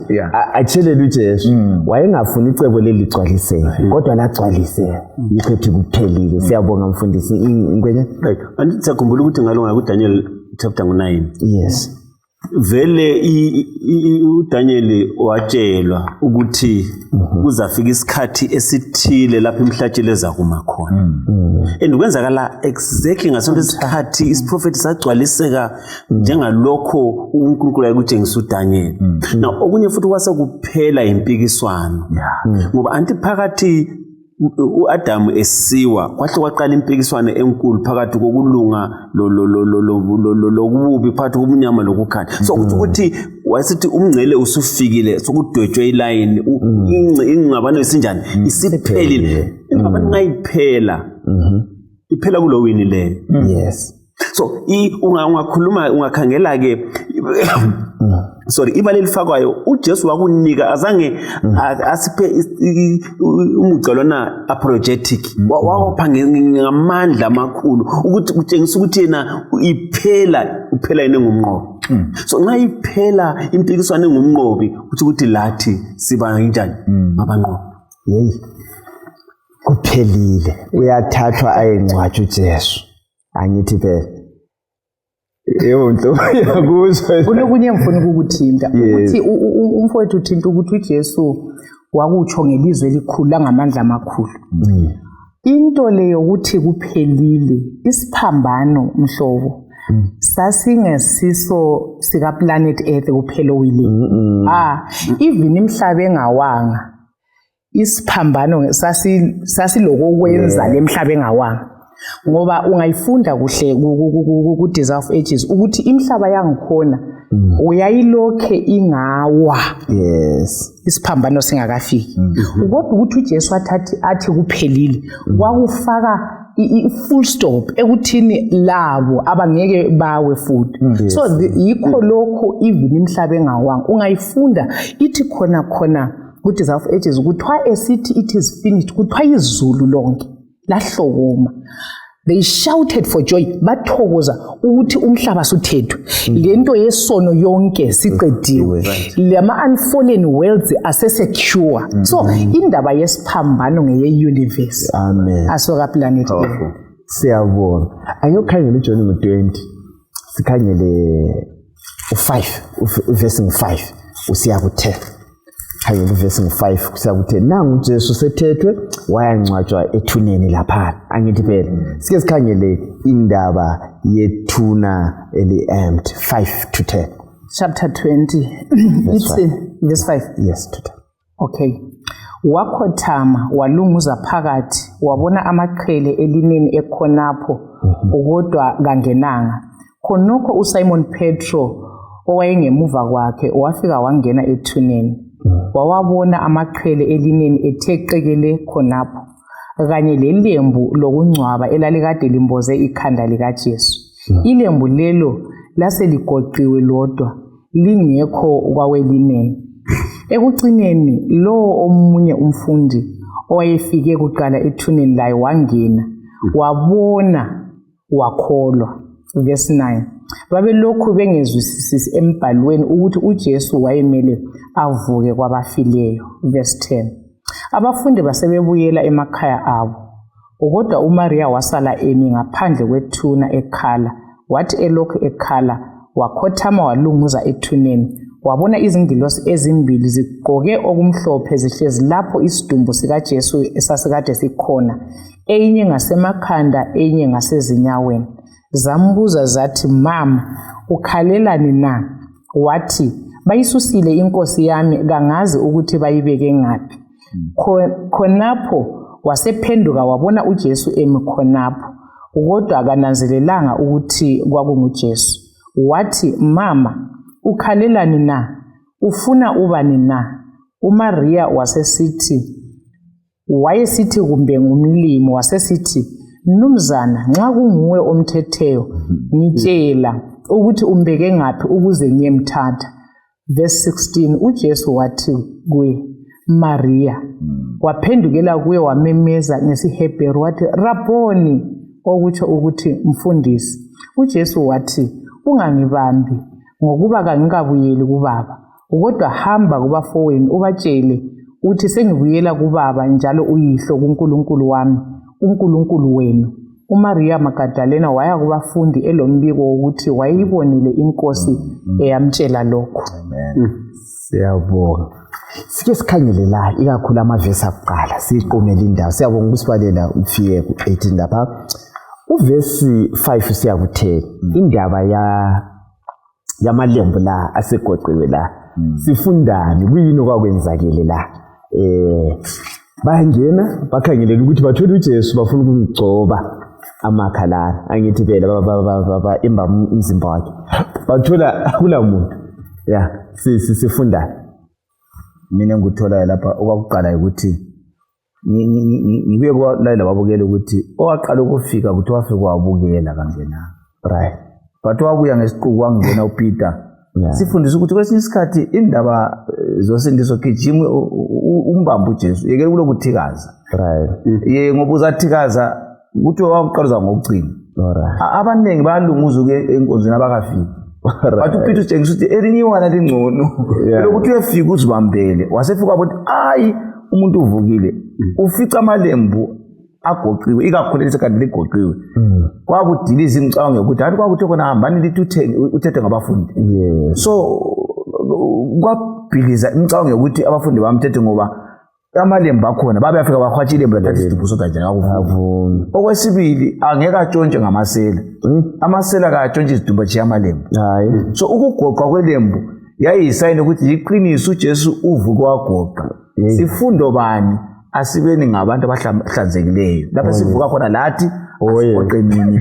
atshelele uJesu wayengafuni icebo leli ligcwaliseke kodwa lagcwaliseka yikho ethi kuphelile siyabonga mfundisi ingwenya right andithi sakhumbula ukuthi ngalonga kuDaniel chapter 9 yes vele uDaniel watshelwa ukuthi kuzafika isikhathi esithile lapho imhlatshelo ezakuma khona endikwenzakala exactly ngasonto isikhathi isiprofeti sagcwaliseka njengalokho uNkulunkulu ayekutshengisa uDaniel now okunye futhi kwase kuphela impikiswano ngoba anti phakathi uAdam esiwa kwahle kwaqala impikiswano enkulu phakathi kokulunga lokubi phakathi kobunyama lokukhanya so ukuthi wasithi umngcele usufikile sokudwetshwe iline ingcabano esinjani isiphelile ingcabano ngayiphela iphela kulo wini leyo yes so ungakhuluma ungakhangela ke sorry ibali lifakwayo uJesu wakunika azange asiphe umgcalona apologetic wawapha ngamandla amakhulu ukuthi kutshengisa ukuthi yena uphela yena ngumnqobi so nxa iphela impikiswano engumnqobi ukuthi lathi siba kanjani abanqobi hey kuphelile uyathathwa ayengcwatshe uJesu angithi phela yonto yakuzwa kunokunye ngifuna ukukuthinta ukuthi umfowethu uthinta ukuthi uJesu wakutsho ngelizwe elikhulu langamandla amakhulu into leyo ukuthi kuphelile isiphambano mhlobo sasingesiso sika planet Earth kuphela oyile even imhlaba engawanga isiphambano sasiloko kwenza lemhlaba engawanga ngoba ungayifunda kuhle ku Desire of Ages ukuthi imhlaba yangikhona uyayilokhe ingawa isiphambano singakafiki kodwa ukuthi uJesu athi kuphelile kwakufaka i-full stop ekuthini labo abangeke bawe futhi so yikho lokho even imhlaba engawanga ungayifunda ithi khona ku Desire of Ages kuthiwa esithi it is finished kuthiwa izulu lonke lahlokoma. They shouted for joy bathokoza ukuthi umhlaba suthethwe lento yesono yonke siqediwe lama unfallen worlds asesecure so indaba yesiphambano ngeye universe amen asoka planet siyabona ayokhangela uJohn ngo20 sikhangele u5 verse 5 usiya ku10 khangela verse 5 kusiya ku10 nangu uJesu sethethwe wayangcwatshwa ethuneni lapha angithi phela sike sikhangele indaba yethuna eli-empty 5 to 10 chapter 20 it's verse 5 yes to 10 okay wakhothama walunguza phakathi wabona amaqhele elineni ekhonapho ukodwa kangenanga khonokho uSimon Petro owayengemuva kwakhe wafika wangena ethuneni wawabona amaqhele elineni etheqekele khonapho kanye lelembu lokungcwaba elalikade limboze ikhanda likaJesu ilembu lelo laseligoqiwe lodwa lingekho kwawelineni ekucineni lo omunye umfundi owayefike kuqala ethuneni laye wangena wabona wakholwa verse 9 babelokhu bengezwisisi embhalweni ukuthi uJesu wayemele avuke kwabafileyo verse 10 abafundi basebebuyela emakhaya abo kodwa uMaria wasala emi ngaphandle kwethuna ekhala wathi elokhu ekhala wakhothama walunguza ethuneni wabona izingilosi ezimbili zigqoke okumhlophe zihlezi lapho isidumbu sikaJesu esasikade sikhona eyinye ngasemakhanda eyinye ngasezinyaweni zambuza zathi mama ukhalelani na wathi bayisusile inkosi yami kangazi ukuthi bayibeke ngaphi khonapho wasephenduka wabona uJesu emi khonapho kodwa akananzelelanga ukuthi kwakunguJesu wathi mama ukhalelani na ufuna ubani na uMaria wayesithi kumbe ngumlimi wasesithi Mnumzana nxa kunguwe omthetheyo ngitshela ukuthi umbeke ngaphi ukuze ngiyemthatha verse 16 uJesu wathi kuye Maria waphendukela kuye wamemeza ngesiHebheru wathi Rabboni okutsho ukuthi mfundisi uJesu wathi ungangibambi ngokuba kangikabuyeli kuBaba kodwa hamba kubafowenu ubatshele uthi sengibuyela kuBaba njalo uyihlo kuNkulunkulu wami uNkulunkulu wenu uMaria Magdalena waya kubafundi elombiko ukuthi wayibonile inkosi eyamtshela lokho amen siyabonga sike sikhangele la ikakhulu amavesi akuqala siqomela indawo siyabonga ukusibalela ufike ku18 lapha uvesi 5 siya ku10 indaba yamalembu la asegoqiwe la sifundani kuyini okwakwenzakele la bayangena bakhangelela ukuthi bathola uJesu bafuna ukumgcoba amakhalana angithi phela imba umzimba wakhe bathola kulamuntu ya sifunda mina nguthola lapha okwakuqala ukuthi ngibuye kwalayela babukela ukuthi owaqala ukufika ukuthi wafika wabukela kangena right but wabuya ngesiquku wangena uPeter sifundisa ukuthi kwesinye isikhathi indaba zosindiso gijima umbamba uJesu yeke kulokuthikaza right ngoba uzathikaza ukuthi wakuqaluza ngokugcina abaningi bayalunguza ke enkonzweni abakafiki but uPeter utshengisa ukuthi elinye iwana lingcono lokuthi uyefika uzibambele wasefika ukuthi ayi umuntu uvukile ufica amalembu agoqiwe ikakhulu lesikade ligoqiwe kwakudiliza imcabango ukuthi hayi kwakuthi khona hambani lithi uthethe ngabafundi so kwabhiliza imcabango ukuthi abafundi bamthethe ngoba amalembu akhona babeyafika bahwatsha ilembu lathatha isidumbu sodwa nje ngakuvuna okwesibili angeke atshontshe ngamasela amasela akatshontshe isidumbu atshiya amalembu hayi so ukugoqwa kwelembu yayiyisayini ukuthi yiqiniso uJesu uvuke wagoqa sifundo bani asibeni ngabantu abahlanzekileyo lapha sivuka khona lathi asiqoqenini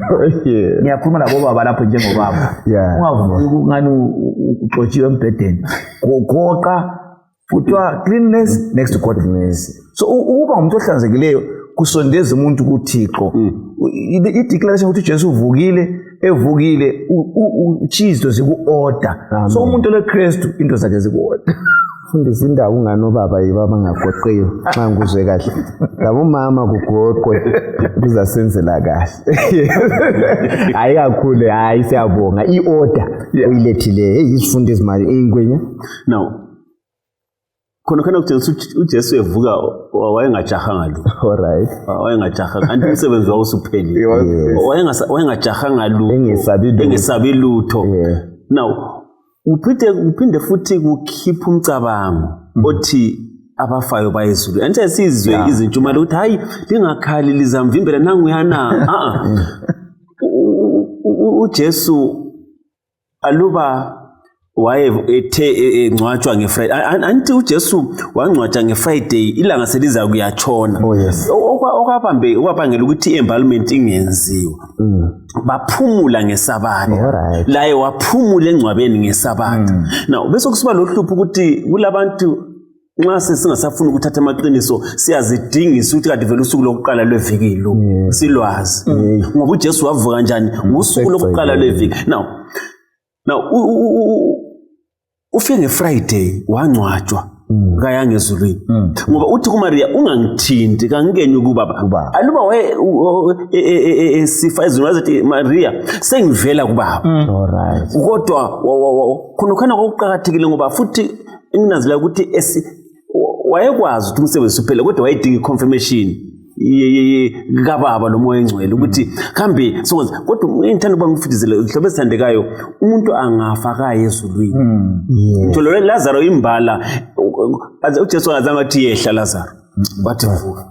ngiyakhuluma labo baba lapho njengobaba ungavuki ngani uxotshiwe embedeni goqa kuthiwa cleanliness next to godliness so ukuba umuntu ohlanzekileyo kusondeza umuntu kuThixo i-declaration ukuthi Jesu evukile uchizo ziku-order so umuntu leKristu into zakhe ziku-order fundisa indawo unganobaba yibo abangagoqiyo xa ngizwe kahle ngabo mama kugoqwe kuzasenzela kahle hayi kakhulu hayi siyabonga i-order uyilethile izifunda izimali eyingwenya now khona ukuthenisa uJesu evuka wayengajahanga lu alright wayengajahanga kanti umsebenzi wawo usuphelile wayengajahanga lu engesabi lutho now uphinde futhi kukhipha umcabango othi abafayo bayezulu anje sizwe izintshumayelo ukuthi hayi lingakhali lizamvimbela nanguyana uJesu aluba waye engcwatshwa ngeFriday anti uJesu wangcwatshwa ngeFriday ilanga seliza kuyatshona okwabangela ukuthi i-embalmment ingenziwa baphumula ngeSabatha laye waphumula engcwabeni ngeSabatha now bese kusiba lohlupho ukuthi kulabantu nxa singasafuna ukuthatha amaqiniso siyazidingisa ukuthi kade vele usuku lokuqala lweviki lo silwazi ngoba uJesu wavuka kanjani ngosuku lokuqala lweviki now ufike ngeFriday wangcwatshwa ngayanga ezulwini ngoba uthi kuMaria ungangithinti kangenye kubaba aluba sifa ezulwini wathi Maria sengivela kubaba alright kodwa khona kokuqhakathekile ngoba futhi inginazela ukuthi wayekwazi ukuthi umsebenzi uphele kodwa wayedinga iconfirmation kababa nomoya engcwele ukuthi kambe sokwenza kodwa ngithanda ukuba ngifudizele ihlobo esithandekayo umuntu angafaka ezulwini ngitholwe Lazaro imbala uJesu akazange athi yehla Lazaro wathi vuka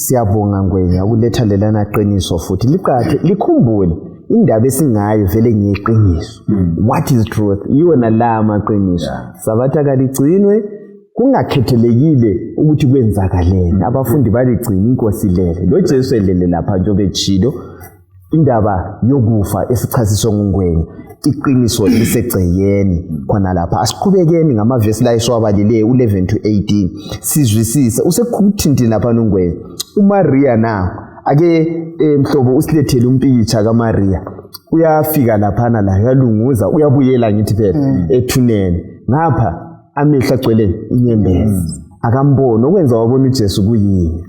siyabonga ngwenya ukuletha lelana qiniso futhi liqhathe likhumbule indaba esingayo vele ngeqiniso what is truth yona la amaqiniso Sabatha kaligcinwe kungakhethelekile ukuthi kwenzakaleni abafundi baligcina inkosi lele lo Jesu elele lapha njobe echilo indaba yokufa esichasiswa ngongwenya iqiniso lisegceyeni khona lapha asiqhubekeni ngamavesi la eswabalileyo u11 to 18 sizwisisa usekhuthintini lapha nongwenya uMaria na ake mhlobo usilethele umpikitsha kaMaria uyafika lapha na la uyalunguza uyabuyela ngithi phela ethuneni ngapha amehla agcwele inyembezi akambona okwenza wabona uJesu kuyini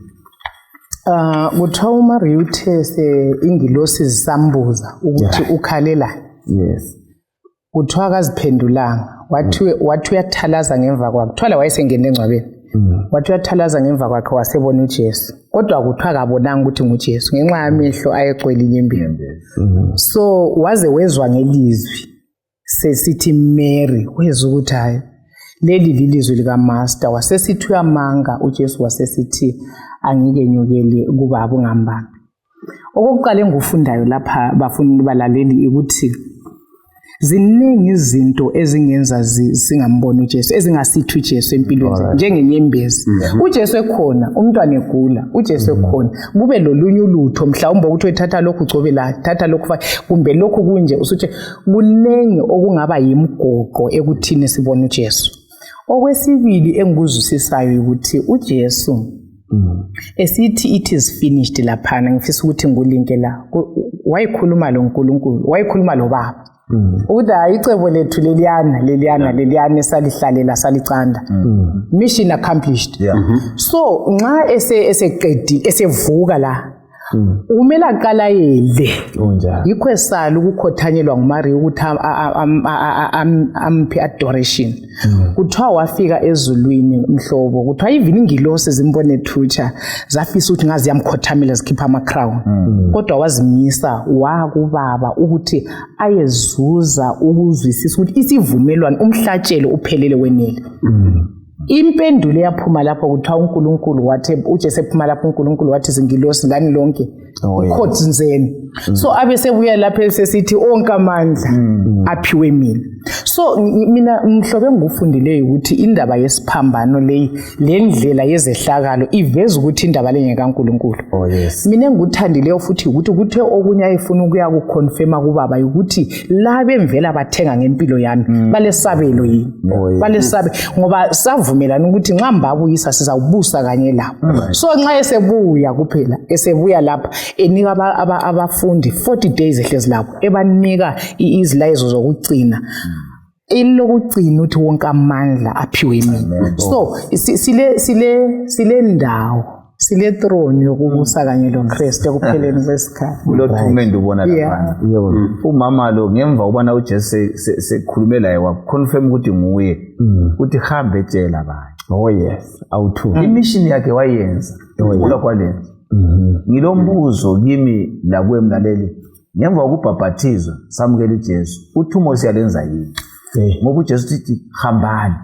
kuthiwa uMaria uthe ingilosi zisambuza ukuthi ukhalelani yes kuthiwa akaziphendulanga wathi uyathalaza ngemva kwakhe kuthiwa wayesengene engcwabeni wathi uyathalaza ngemva kwakhe wasebona uJesu kodwa kuthiwa akabonanga ukuthi nguJesu ngenxa yamehlo ayegcwele inyembezi so waze wezwa ngelizwi sesithi Mary wezwa ukuthi hayi leli lilizwi likaMaster wasesithi uyamanga uJesu wasesithi angike nyukele kubaba ungambambi okokuqala engufundayo lapha bafundi balaleli ukuthi ziningi izinto ezingenza singamboni uJesu ezingasithi uJesu empilweni zethu njengenyembezi uJesu ekhona umntwana egula uJesu ekhona kube lolunye ulutho mhlawumbe ukuthi uthatha lokhu ugcobe la thatha lokhu kumbe lokhu kunje usuthi kunengi okungaba yimgoqo ekuthini sibone uJesu okwesibili engikuzwisisayo ukuthi uJesu esithi it is finished laphana ngifisa ukuthi ngulinke la wayikhuluma lo nkulunkulu wayikhuluma lo baba ukuthi ayicebo lethu leliyana esalihlalela salicanda mission accomplished so nxa eseqedi esevuka la umela aqala yele yikho esala ukukhothanyelwa nguMaria ukuthi amphe adoration kuthiwa wafika ezulwini mhlobo kuthiwa even ingilosi zimbone thutsha zafisa ukuthi ngazi yamkhothamela zikhipha ama crown kodwa wazimisa wakubaba ukuthi ayezuza ukuzwisisa ukuthi isivumelwano umhlatshelo uphelele wenele impendulo yaphuma lapho kuthiwa uNkulunkulu wathi uJesu ephuma lapho uNkulunkulu wathi izingilosi lani lonke ukhothizeni so abe sebuya lapha esesithi onke amandla aphiwe mina so mina ngihlobe ngikufundileyo ukuthi indaba yesiphambano lendlela yezehlakalo iveza ukuthi indaba lengeka uNkulunkulu mina ngikuthandileyo futhi ukuthi kuthe okunye ayifuna ukuya kuconfirma kubaba ukuthi la bemvela bathenga ngempilo yami balesabelo yini balesabe ngoba savumelana ukuthi nxa mbabuyisa sizawubusa kanye lapho so nxa esebuya kuphela esebuya lapha enika abafundi 40 days ehlezi lapho ebanika izilayizo zokugcina elokugcina uthi wonke amandla aphiwe mina so sile ndawo sile throne yokubusa kanye loKristu ekupheleni kwesikhathi ulothumende ubona lapha umama lo ngemva ubona uJesu sekhulume laye waconfirm ukuthi nguye uthi hambe etshela abanye awuthu imission yakhe wayenza ukula kwalenza ngilombuzo kimi lakuwe mlaleli ngemva kokubhabhathizwa samukela uJesu uthumo siyalenza yini ngoba uJesu uthi hambani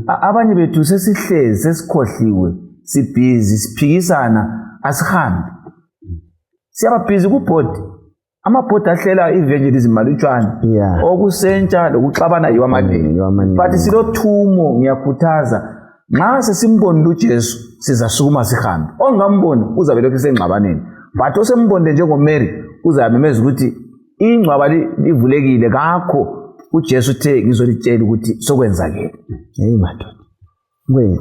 abanye bethu sesihlezi sesikhohliwe sibhizi siphikisana asihambi siyababhizi kubhodi amabhodi ahlela evangelism malutshwana okusentsha lokuxabana yiwamadeni but silothumo ngiyakhuthaza nxa sesimbonile uJesu sizasukuma sihambe ongamboni uzabe lokhu sengxabaneni but osembonile njengoMary uzamemeza ukuthi ingcwaba livulekile kakho uJesu uthe ngizolitshela ukuthi sokwenzakele madoda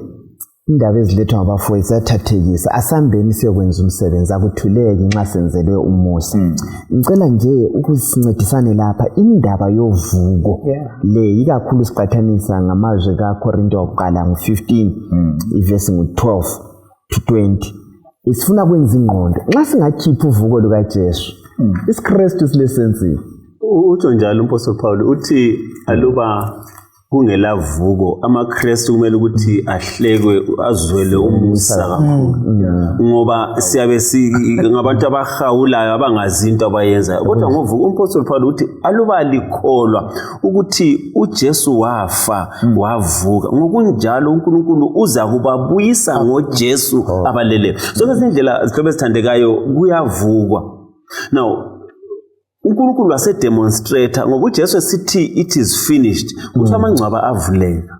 indaba ezilethwa ngabafowethu ziyathathekisa asambeni siyokwenza umsebenzi akuthuleki nxa senzelwe umusa ngicela nje ukusincedisane lapha indaba yovuko le ikakhulu siqathanisa ngamazwi kaKorinto wokuqala ngo-15 ivesi ngu-12 to 20 isifuna kwenza ingqondo nxa singakhipha uvuko lukaJesu isiKristu silesensiwe utsho njalo uMpostoli Paul uthi aluba kungelavuko amaKristu kumele ukuthi ahlekwe azwele umusa kakhulu ngoba siyabe ngabantu abahawulayo abangazi into abayenza kodwa ngovuko uMpostoli Paul uthi aluba likholwa ukuthi uJesu wafa wavuka ngokunjalo uNkulunkulu uza kubabuyisa ngoJesu abaleleyo so ngesindlela zihlobo ezithandekayo kuyavukwa now uNkulunkulu wasedemonstrator ngoba uJesu esithi it is finished kuthi amangcwaba avuleka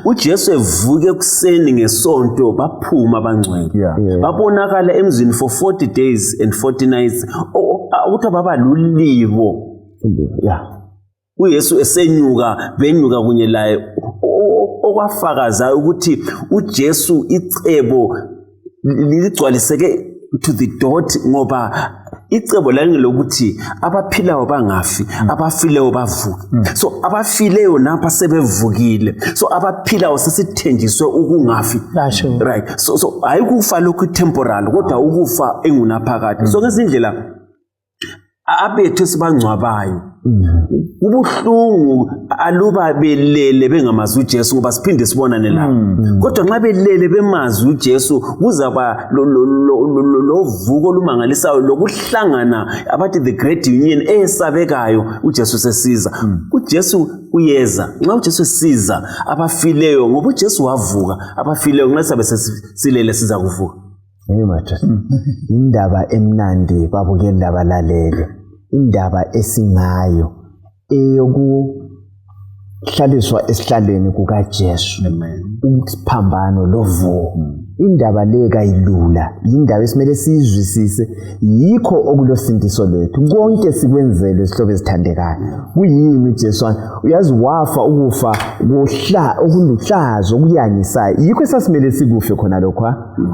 uJesu evuke ekuseni ngesonto baphuma abangcwele babonakala emzini for 40 days and 40 nights ukuthi babalulibo uYesu esenyuka benyuka kunye laye okwafakaza ukuthi uJesu icebo ligcwaliseke to the dot ngoba icebo lani lokuthi abaphilayo bangafi abafileyo bavuke so abafileyo napha sebevukile so abaphilayo sesithenjiswe ukungafi right so ayikufa lokhu temporal kodwa ukufa engunaphakade so ngesindlela abethu sibangcwabayo kubuhlungu aluba belele bengamazi uJesu ngoba siphinde sibonane lapho kodwa nxa belele bemazi uJesu kuzaba lo vuko lumangalisayo lokuhlangana abathi the great union esabekayo uJesu sesiza uJesu uyeza nxa uJesu siza abafileyo ngoba uJesu wavuka abafileyo nxa sabe silele siza kuvuka indaba emnandi babukeli labalalele indaba esingayo eyokuhlaliswa esihlalweni kukaJesu ukusiphambano lovuko indaba le kayilula indaba esimele sizwisise yikho okulosindiso lethu konke sikwenzelwe isihlobo esithandekayo kuyini uJesu uyazi wafa ukufa okuluhlazo okuyangisayo yikho esasimele sikufe khona lokho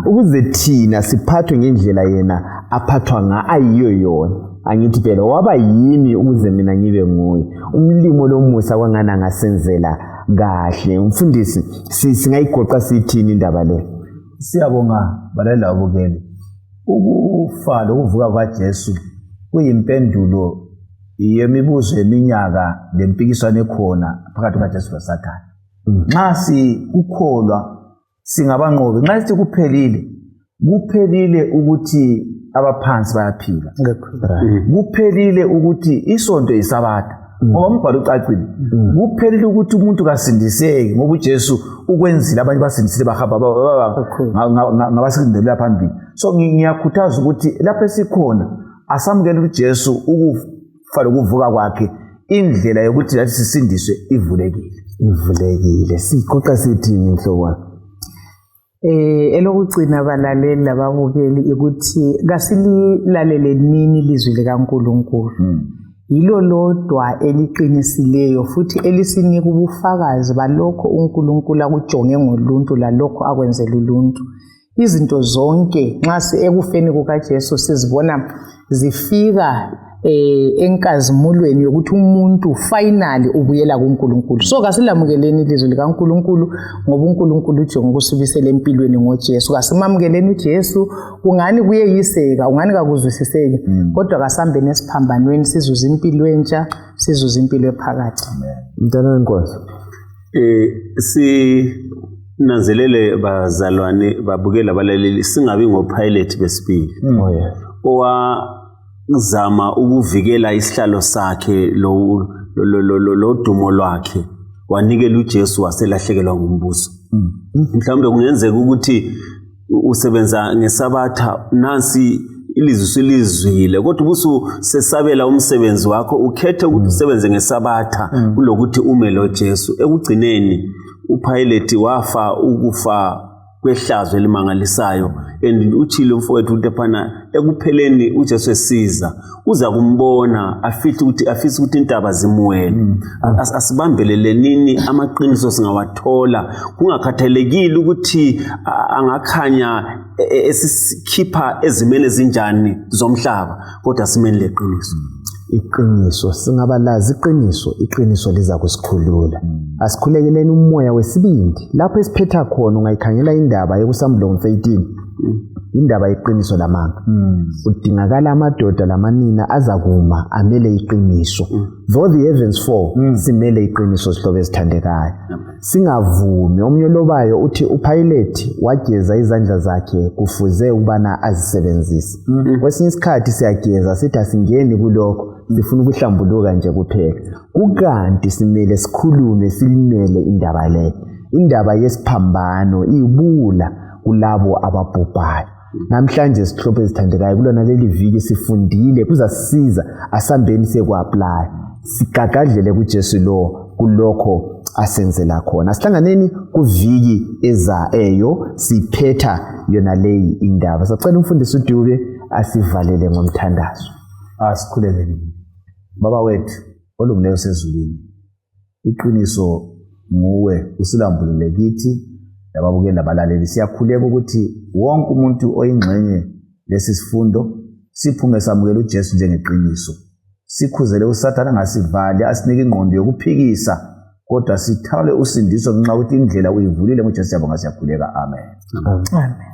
ukuze thina siphathwe ngendlela yena aphathwa ngayo yona angithi phela waba yimi ukuze mina ngibe nguye umlimo lomusa kwangana ngasenzela kahle umfundisi singayigoqa sithini indaba le siyabonga balela abukeli ukufa lokuvuka kwaJesu kuyimpendulo yemibuzo eminyaka lempikiswano ekhona phakathi kwaJesu noSathane nxa sikukholwa singabanqobi nxa sithi kuphelile ukuthi abaphansi bayaphila kuphelile ukuthi isonto yisabatha ngoba umbhalo ucacile kuphelile ukuthi umuntu kasindiseki ngoba uJesu ukwenzile abanye basindisile bahamba ngabasindelela phambili. So ngiyakhuthaza ukuthi lapho esikhona asamukele uJesu ukufa lokuvuka kwakhe, indlela yokuthi lathi sisindiswe ivulekile. Siqoqa sithini mhloko? Elokugcina balaleli lababukeli ukuthi kasililalele nini ilizwi likaNkulunkulu. Yilo lodwa eliqinisileyo futhi elisinika ubufakazi balokho uNkulunkulu akujonge ngoluntu lalokho akwenzela uluntu. Izinto zonke nxa ekufeni kukaJesu sizibona zifika enkazimulweni yokuthi umuntu finally ubuyela kuNkulunkulu. So kasilamukeleni ilizwi likaNkulunkulu ngoba uNkulunkulu ujonga ukusibisela empilweni ngoJesu. Kasimamukeleni uJesu, kungani kuyeyiseka, ungani kakuzwisiseki, kodwa kasambeni esiphambanweni sizuza impilo entsha, sizuza impilo ephakathi. Mntana wenkosi. Nanzelele bazalwane babukela abalaleli singabi ngopilot besibili. Zama ukuvikela isihlalo sakhe lo dumo lwakhe wanikela uJesu waselahlekelwa ngumbuso. Mhlawumbe kungenzeka ukuthi usebenza ngesabatha nansi ilizwi silizwile kodwa ubusu sesabela umsebenzi wakho ukhethe ukuthi usebenze ngesabatha kulokuthi ume lo Jesu. Ekugcineni uPilate wafa ukufa kwehlazo elimangalisayo and uchile umfowethu uTephana ekupheleni uJesu esiza uza kumbona afise ukuthi intaba zimuwele. Asibambelele nini amaqiniso singawathola kungakhathalekile ukuthi angakhanya esikhipha ezimene ezinjani zomhlaba kodwa simene leqiniso. Iqiniso singabalazi iqiniso liza kusikhulula. Asikhulekeleni umoya wesibindi lapho esiphetha khona. Ungayikhangela indaba yokuSambulo 18, indaba yeqiniso lamanga. Udingakala amadoda lamanina azakuma amele iqiniso. Though the heavens fall, simele iqiniso sihlobo esithandekayo. Singavumi omnyolobayo uthi uPilate wageza izandla zakhe kufuze ukubana azisebenzise. Kwesinye isikhathi siyageza sithi asingeni kulokho sifuna ukuhlambuluka nje kuphela. Kukanti simele sikhulume silimele indaba le. Indaba yesiphambano ibula kulabo ababhubhayo. Namhlanje sihlobo esithandekayo kulona leli viki sifundile kuzasisiza asambeni sekwapply. Sigagadlele kuJesu lo kulokho asenzela khona. Sihlanganeni kuviki ezayo siphetha yona leyi indaba. Sacela umfundisi uDube asivalele ngomthandazo. Asikhuleleni. Baba wethu olungileyo sezulwini, iqiniso nguwe usilambulule kithi lababukeli labalaleli. Siyakhuleka ukuthi wonke umuntu oyingxenye lesi sifundo siphume samukela uJesu njengeqiniso. Sikhuzele uSathane angasivali asinike ingqondo yokuphikisa kodwa sithawule usindiso ngenxa ukuthi indlela uyivulile ngoJesu yabonga siyakhuleka. Amen. Amen.